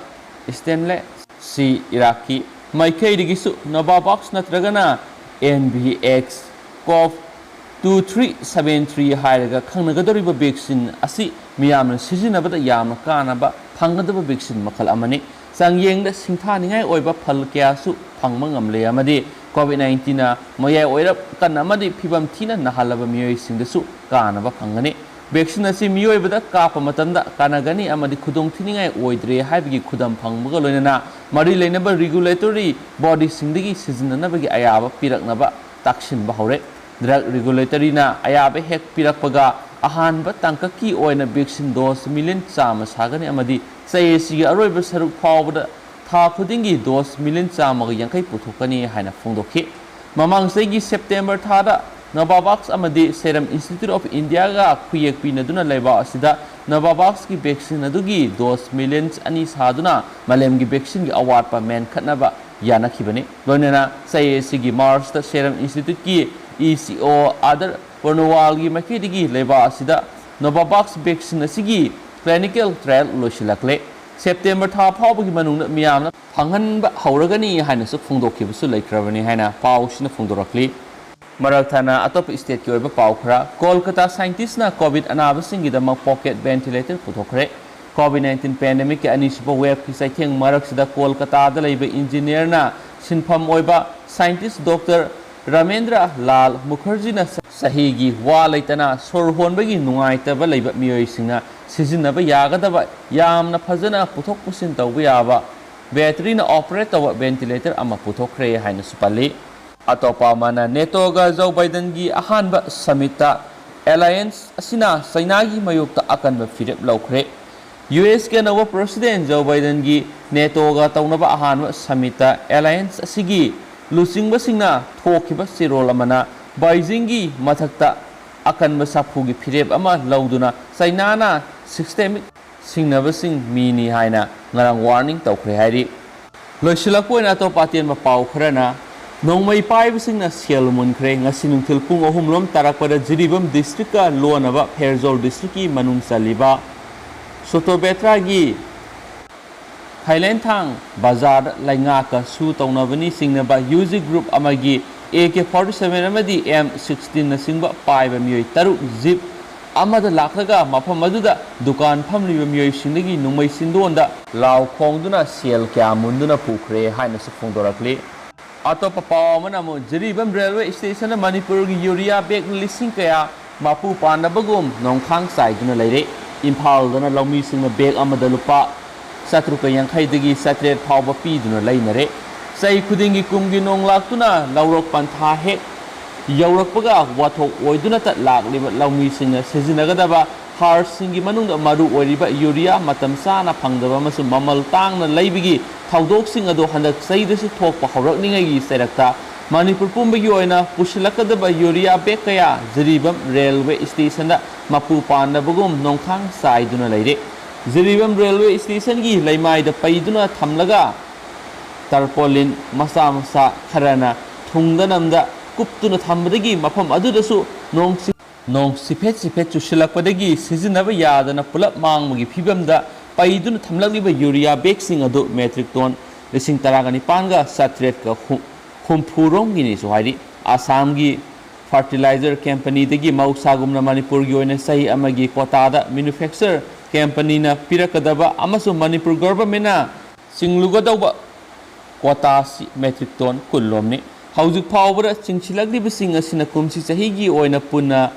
Stanley C ꯏꯔꯥꯛꯀꯤ ꯃꯥꯏꯀꯩꯗꯒꯤꯁꯨ Novavax ꯅꯠꯇ꯭ꯔꯒꯅ N V X cov two three seven three ꯍꯥꯏꯔꯒ ꯈꯪꯅꯒꯗꯧꯔꯤꯕ vaccine ꯑꯁꯤ ꯃꯤꯌꯥꯝꯅ ꯁꯤꯖꯤꯟꯅꯕꯗ ꯌꯥꯝꯅ ꯀꯥꯟꯅꯕ ꯐꯪꯒꯗꯕ vaccine ꯃꯈꯜ ꯑꯃꯅꯤ꯫ ꯆꯥꯡꯌꯦꯡꯗ ꯁꯤꯡꯊꯥꯅꯤꯡꯉꯥꯏ ꯑꯣꯏꯕ ꯐꯜ ꯀꯌꯥꯁꯨ ꯐꯪꯕ ꯉꯝꯂꯦ ꯑꯃꯗꯤ COVID nineteen ꯅ ꯃꯌꯥꯏ ꯑꯣꯏꯔꯞ ꯀꯟꯅ ꯑꯃꯗꯤ ꯐꯤꯕꯝ ꯊꯤꯅ ꯅꯥꯍꯜꯂꯕ ꯃꯤꯑꯣꯏꯁꯤꯡꯗꯁꯨ ꯀꯥꯟꯅꯕ ꯐꯪꯒꯅꯤ꯫ Vaccine ꯑꯁꯤ ꯃꯤꯑꯣꯏꯕꯗ ꯀꯥꯞꯄ ꯃꯇꯝꯗ ꯀꯥꯟꯅꯒꯅꯤ ꯑꯃꯗꯤ ꯈꯨꯗꯣꯡꯊꯤꯅꯤꯡꯉꯥꯏ ꯑꯣꯏꯗ꯭ꯔꯦ ꯍꯥꯏꯕꯒꯤ ꯈꯨꯗꯝ ꯐꯪꯕꯒ ꯂꯣꯏꯅꯅ ꯃꯔꯤ ꯂꯩꯅꯕ regulatory body ꯁꯤꯡꯗꯒꯤ ꯁꯤꯖꯤꯟꯅꯅꯕꯒꯤ ꯑꯌꯥꯕ ꯄꯤꯔꯛꯅꯕ ꯇꯥꯛꯁꯤꯟꯕ ꯍꯧꯔꯦ꯫ Drug regulatory ꯅ ꯑꯌꯥꯕ ꯍꯦꯛ ꯄꯤꯔꯛꯄꯒ ꯑꯍꯥꯟꯕ ꯇꯥꯡꯀꯛꯀꯤ ꯑꯣꯏꯅ vaccine dose million ꯆꯥꯝꯃ ꯁꯥꯒꯅꯤ ꯑꯃꯗꯤ ꯆꯍꯤ ꯑꯁꯤꯒꯤ ꯑꯔꯣꯏꯕ ꯁꯔꯨꯛ ꯐꯥꯎꯕꯗ ꯊꯥ ꯈꯨꯗꯤꯡꯒꯤ dose million ꯆꯥꯝꯃꯒ ꯌꯥꯡꯈꯩ ꯄꯨꯊꯣꯛꯀꯅꯤ ꯍꯥꯏꯅ ꯐꯣꯡꯗꯣꯛꯈꯤ꯫ ꯃꯃꯥꯡ ꯆꯍꯤꯒꯤ September ꯊꯥꯗ Novavax ꯑꯃꯗꯤ Serum Institute of Indiaꯒ ꯈꯨꯌꯦꯛ ꯄꯤꯅꯗꯨꯅ ꯂꯩꯕꯥꯛ ꯑꯁꯤꯗ Novavaxꯀꯤ vaccine ꯑꯗꯨꯒꯤ dose million ꯑꯅꯤ ꯁꯥꯗꯨꯅ ꯃꯥꯂꯦꯝꯒꯤ vaccineꯒꯤ ꯑꯋꯥꯠꯄ ꯃꯦꯟꯈꯠꯅꯕ ꯌꯥꯅꯈꯤꯕꯅꯤ꯫ ꯂꯣꯏꯅꯅ ꯆꯍꯤ ꯑꯁꯤꯒꯤ Marchꯇ Serum Instituteꯀꯤ E C O Aadar Poonawalꯒꯤ ꯃꯥꯏꯀꯩꯗꯒꯤ ꯂꯩꯕꯥꯛ ꯑꯁꯤꯗ Novavax vaccine ꯑꯁꯤꯒꯤ clinical trial ꯂꯣꯏꯁꯤꯜꯂꯛꯂꯦ꯫ September ꯊꯥ ꯐꯥꯎꯕꯒꯤ ꯃꯅꯨꯡꯗ ꯃꯤꯌꯥꯝꯅ ꯐꯪꯍꯟꯕ ꯍꯧꯔꯒꯅꯤ ꯍꯥꯏꯅꯁꯨ ꯐꯣꯡꯗꯣꯛꯈꯤꯕꯁꯨ ꯂꯩꯈ꯭ꯔꯕꯅꯤ ꯍꯥꯏꯅ ꯄꯥꯎꯁꯤꯅ ꯐꯣꯡꯗꯣꯔꯛꯂꯤ꯫ ꯃꯔꯛ ꯊꯠꯅ ꯑꯇꯣꯞꯄ stateꯀꯤ ꯑꯣꯏꯕ ꯄꯥꯎ ꯈꯔ꯫ Kolkata scientistꯅ COVID ꯑꯅꯥꯕꯁꯤꯡꯒꯤꯗꯃꯛ pocket ventilator ꯄꯨꯊꯣꯛꯈ꯭ꯔꯦ꯫ COVID nineteen pandemicꯀꯤ ꯑꯅꯤꯁꯨꯕ waveꯀꯤ ꯆꯩꯊꯦꯡ ꯃꯔꯛꯁꯤꯗ ꯀꯣꯜꯀꯇꯥꯗ ꯂꯩꯕ engineerꯅ ꯁꯤꯟꯐꯝ ꯑꯣꯏꯕ scientist Doctor ꯔꯥꯃꯦꯟꯗ꯭ꯔ ꯂꯥꯜ ꯃꯨꯈꯔꯖꯤꯅ ꯆꯍꯤꯒꯤ ꯋꯥ ꯂꯩꯇꯅ ꯁꯣꯔ ꯍꯣꯟꯕꯒꯤ ꯅꯨꯡꯉꯥꯏꯇꯕ ꯂꯩꯕ ꯃꯤꯑꯣꯏꯁꯤꯡꯅ ꯁꯤꯖꯤꯟꯅꯕ ꯌꯥꯒꯗꯕ ꯌꯥꯝꯅ ꯐꯖꯅ ꯄꯨꯊꯣꯛ ꯄꯨꯁꯤꯟ ꯇꯧꯕ ꯌꯥꯕ batteryꯅ operate ꯇꯧꯕ ventilator ꯑꯃ ꯄꯨꯊꯣꯛꯈ꯭ꯔꯦ ꯍꯥꯏꯅꯁꯨ ꯄꯜꯂꯤ꯫ ꯑꯇꯣꯞꯄ ꯑꯃꯅ, NATOꯒ Joe Bidenꯒꯤ ꯑꯍꯥꯟꯕ summitꯇ alliance ꯑꯁꯤꯅ ꯆꯩꯅꯥꯒꯤ ꯃꯥꯌꯣꯛꯇ ꯑꯀꯟꯕ ꯐꯤꯔꯦꯞ ꯂꯧꯈ꯭ꯔꯦ꯫ USꯀꯤ ꯑꯅꯧꯕ President Joe Bidenꯒꯤ NATOꯒ ꯇꯧꯅꯕ ꯑꯍꯥꯟꯕ summitꯇ alliance ꯑꯁꯤꯒꯤ ꯂꯨꯆꯤꯡꯕꯁꯤꯡꯅ ꯊꯣꯛꯈꯤꯕ ꯆꯦꯔꯣꯜ ꯑꯃꯅ Beijingꯒꯤ ꯃꯊꯛꯇ ꯑꯀꯟꯕ ꯁꯥꯐꯨꯒꯤ ꯐꯤꯔꯦꯞ ꯑꯃ ꯂꯧꯗꯨꯅ ꯆꯩꯅꯥꯅ systemic ꯁꯤꯡꯅꯕꯁꯤꯡ ꯃꯤꯅꯤ ꯍꯥꯏꯅ ꯉꯔꯥꯡ warning ꯇꯧꯈ꯭ꯔꯦ ꯍꯥꯏꯔꯤ꯫ ꯂꯣꯏꯁꯤꯜꯂꯛꯄ ꯑꯣꯏꯅ ꯑꯇꯣꯞꯄ ꯑꯇꯦꯟꯕ ꯄꯥꯎ ꯈꯔꯅ, ꯅꯣꯡꯃꯩ ꯄꯥꯏꯕꯁꯤꯡꯅ ꯁꯦꯜ ꯃꯨꯟꯈ꯭ꯔꯦ꯫ ꯉꯁꯤ ꯅꯨꯡꯊꯤꯜ ꯄꯨꯡ ꯑꯍꯨꯝ ꯂꯣꯝ ꯇꯥꯔꯛꯄꯗ ꯖꯤꯔꯤꯕꯥꯝ districtꯀ ꯂꯣꯟꯅꯕ ꯐꯦꯔꯖꯧꯜ districtꯀꯤ ꯃꯅꯨꯡ ꯆꯜꯂꯤꯕ ꯁꯣꯇꯣꯕꯦꯇ꯭ꯔꯥꯒꯤ ꯊꯥꯏꯂꯦꯟꯊꯥꯡ ꯕꯖꯥꯔꯗ ꯂꯩꯉꯥꯛꯀ ꯁꯨ ꯇꯧꯅꯕꯅꯤ ꯆꯤꯡꯅꯕ UG group ꯑꯃꯒꯤ AK forty seven ꯑꯃꯗꯤ M sixteen ꯅꯆꯤꯡꯕ ꯄꯥꯏꯕ ꯃꯤꯑꯣꯏ ꯇꯔꯨꯛ jeep ꯑꯃꯗ ꯂꯥꯛꯂꯒ ꯃꯐꯝ ꯑꯗꯨꯗ ꯗꯨꯀꯥꯟ ꯐꯝꯂꯤꯕ ꯃꯤꯑꯣꯏꯁꯤꯡꯗꯒꯤ ꯅꯣꯡꯃꯩ ꯆꯤꯟꯗꯣꯟꯗ ꯂꯥꯎ ꯈꯣꯡꯗꯨꯅ ꯁꯦꯜ ꯀꯌꯥ ꯃꯨꯟꯗꯨꯅ ꯄꯨꯈ꯭ꯔꯦ ꯍꯥꯏꯅꯁꯨ ꯐꯣꯡꯗꯣꯔꯛꯂꯤ꯫ ꯑꯇꯣꯞꯄ ꯄꯥꯎ ꯑꯃꯅ ꯑꯃꯨꯛ ꯖꯤꯔꯤꯕꯥꯝ railway stationꯗ ꯃꯅꯤꯄꯨꯔꯒꯤ urea bag ꯂꯤꯁꯤꯡ ꯀꯌꯥ ꯃꯄꯨ ꯄꯥꯟꯗꯕꯒꯨꯝ ꯅꯣꯡꯈꯥꯡ ꯆꯥꯏꯗꯨꯅ ꯂꯩꯔꯦ꯫ ꯏꯝꯐꯥꯜꯗꯅ ꯂꯧꯃꯤꯁꯤꯡꯅ bag ꯑꯃꯗ ꯂꯨꯄꯥ ꯆꯥꯇ꯭ꯔꯨꯛꯀ ꯌꯥꯡꯈꯩꯗꯒꯤ ꯆꯥꯇ꯭ꯔꯦꯠ ꯐꯥꯎꯕ ꯄꯤꯗꯨꯅ ꯂꯩꯅꯔꯦ꯫ ꯆꯍꯤ ꯈꯨꯗꯤꯡꯒꯤ ꯀꯨꯝꯒꯤ ꯅꯣꯡ ꯂꯥꯛꯇꯨꯅ ꯂꯧꯔꯣꯛ ꯄꯟꯊꯥ ꯍꯦꯛ ꯌꯧꯔꯛꯄꯒ ꯋꯥꯊꯣꯛ ꯑꯣꯏꯗꯨꯅꯇ ꯂꯥꯛꯂꯤꯕ ꯂꯧꯃꯤꯁꯤꯡꯅ ꯁꯤꯖꯤꯟꯅꯒꯗꯕ ꯍꯥꯔꯁꯤꯡꯒꯤ ꯃꯅꯨꯡꯗ ꯃꯔꯨ ꯑꯣꯏꯔꯤꯕ ꯌꯨꯔꯤꯌꯥ ꯃꯇꯝ ꯆꯥꯅ ꯐꯪꯗꯕ ꯑꯃꯁꯨꯡ ꯃꯃꯜ ꯇꯥꯡꯅ ꯂꯩꯕꯒꯤ ꯊꯧꯗꯣꯛꯁꯤꯡ ꯑꯗꯨ ꯍꯟꯗꯛ ꯆꯍꯤꯗꯁꯨ ꯊꯣꯛꯄ ꯍꯧꯔꯛꯅꯤꯡꯉꯥꯏꯒꯤ ꯆꯩꯔꯛꯇ ꯃꯅꯤꯄꯨꯔ ꯄꯨꯝꯕꯒꯤ ꯑꯣꯏꯅ ꯄꯨꯁꯤꯜꯂꯛꯀꯗꯕ ꯌꯨꯔꯤꯌꯥ ꯕꯦꯒ ꯀꯌꯥ ꯖꯤꯔꯤꯕꯥꯝ ꯔꯦꯜꯋꯦ ꯁ꯭ꯇꯦꯁꯟꯗ ꯃꯄꯨ ꯄꯥꯟꯅꯕꯒꯨꯝ ꯅꯣꯡꯈꯥꯡ ꯆꯥꯏꯗꯨꯅ ꯂꯩꯔꯦ꯫ ꯖꯤꯔꯤꯕꯥꯝ ꯔꯦꯜꯋꯦ ꯁ꯭ꯇꯦꯁꯟꯒꯤ ꯂꯩꯃꯥꯏꯗ ꯄꯩꯗꯨꯅ ꯊꯝꯂꯒ ꯇꯔꯄꯣꯂꯤꯟ ꯃꯆꯥ ꯃꯆꯥ ꯈꯔꯅ ꯊꯨꯡꯗꯅꯝꯗ ꯀꯨꯞꯇꯨꯅ ꯊꯝꯕꯗꯒꯤ ꯃꯐꯝ ꯑꯗꯨꯗꯁꯨ ꯅꯣꯡ ꯆꯤ-, ꯅꯣꯡ ꯆꯤꯐꯦꯠ ꯆꯤꯐꯦꯠ ꯆꯨꯁꯤꯜꯂꯛꯄꯗꯒꯤ ꯁꯤꯖꯤꯟꯅꯕ ꯌꯥꯗꯅ ꯄꯨꯂꯞ ꯃꯥꯡꯕꯒꯤ ꯐꯤꯕꯝꯗ ꯄꯩꯗꯨꯅ ꯊꯝꯂꯛꯂꯤꯕ ꯌꯨꯔꯤꯌꯥ ꯕꯦꯒꯁꯤꯡ ꯑꯗꯨ ꯃꯦꯇ꯭ꯔꯤꯛ ꯇꯣꯟ ꯂꯤꯁꯤꯡ ꯇꯔꯥꯒ ꯅꯤꯄꯥꯟꯒ ꯆꯥꯇ꯭ꯔꯦꯠꯀ ꯍꯨꯝꯐꯨꯔꯣꯝꯒꯤꯅꯤꯁꯨ ꯍꯥꯏꯔꯤ꯫ ꯑꯁꯥꯝꯒꯤ ꯐꯔꯇꯤꯂꯥꯏꯖꯔ ꯀꯝꯄꯅꯤꯗꯒꯤ ꯃꯍꯧꯁꯥꯒꯨꯝꯅ ꯃꯅꯤꯄꯨꯔꯒꯤ ꯑꯣꯏꯅ ꯆꯍꯤ ꯑꯃꯒꯤ ꯀꯣꯇꯥꯗ ꯃꯦꯅꯨꯐꯦꯛꯆꯔ ꯀꯝꯄꯅꯤꯅ ꯄꯤꯔꯛꯀꯗꯕ ꯑꯃꯁꯨꯡ ꯃꯅꯤꯄꯨꯔ ꯒꯚꯔꯟꯃꯦꯟꯠꯅ ꯆꯤꯡꯂꯨꯒꯗꯧꯕ ꯀꯣꯇꯥꯁꯤ ꯃꯦꯇ꯭ꯔꯤꯛ ꯇꯣꯟ ꯀꯨꯟꯂꯣꯝꯅꯤ꯫ ꯍꯧꯖꯤꯛ ꯐꯥꯎꯕꯗ ꯆꯤꯡꯁꯤꯜꯂꯛꯂꯤꯕꯁꯤꯡ ꯑꯁꯤꯅ ꯀꯨꯝꯁꯤ ꯆꯍꯤꯒꯤ ꯑꯣꯏꯅ ꯄꯨꯟꯅ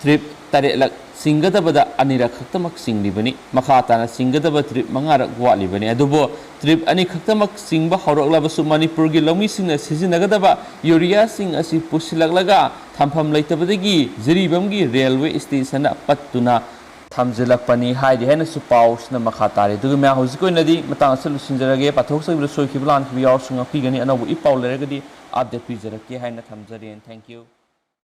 ꯇ꯭ꯔꯤꯞ ꯇꯔꯦꯠꯂꯛ ꯆꯤꯡꯒꯗꯕꯗ ꯑꯅꯤꯔꯛ ꯈꯛꯇꯃꯛ ꯆꯤꯡꯂꯤꯕꯅꯤ꯫ ꯃꯈꯥ ꯇꯥꯅ ꯆꯤꯡꯒꯗꯕ ꯇ꯭ꯔꯤꯞ ꯃꯉꯥꯔꯛ ꯋꯥꯠꯂꯤꯕꯅꯤ꯫ ꯑꯗꯨꯕꯨ ꯇ꯭ꯔꯤꯞ ꯑꯅꯤ ꯈꯛꯇꯃꯛ ꯆꯤꯡꯕ ꯍꯧꯔꯛꯂꯕꯁꯨ ꯃꯅꯤꯄꯨꯔꯒꯤ ꯂꯧꯃꯤꯁꯤꯡꯅ ꯁꯤꯖꯤꯟꯅꯒꯗꯕ ꯌꯨꯔꯤꯌꯥꯁꯤꯡ ꯑꯁꯤ ꯄꯨꯁꯤꯜꯂꯛꯂꯒ ꯊꯝꯐꯝ ꯂꯩꯇꯕꯗꯒꯤ ꯖꯤꯔꯤꯕꯥꯝꯒꯤ ꯔꯦꯜꯋꯦ ꯁ꯭ꯇꯦꯁꯟꯗ ꯄꯠꯇꯨꯅ ꯊꯝꯖꯤꯜꯂꯛꯄꯅꯤ ꯍꯥꯏꯔꯤ ꯍꯥꯏꯅꯁꯨ ꯄꯥꯎꯁꯤꯅ ꯃꯈꯥ ꯇꯥꯔꯤ꯫ ꯑꯗꯨꯒ ꯃꯌꯥꯝ ꯍꯧꯖꯤꯛꯀꯤ ꯑꯣꯏꯅꯗꯤ ꯃꯇꯥꯡ ꯑꯁꯤꯗ ꯂꯣꯏꯁꯤꯟꯖꯔꯒꯦ꯫ ꯄꯥꯊꯣꯛꯆꯈꯤꯕꯗ ꯁꯣꯏꯈꯤꯕ ꯂꯥꯟꯈꯤꯕ ꯌꯥꯎꯔꯁꯨ ꯉꯥꯛꯄꯤꯒꯅꯤ꯫ ꯑꯅꯧꯕ ꯏ ꯄꯥꯎ ꯂꯩꯔꯒꯗꯤ ꯑꯞꯗꯦꯠ ꯄꯤꯖꯔꯛꯀꯦ ꯍꯥꯏꯅ ꯊꯝꯖꯔꯤ꯫ Thank you꯫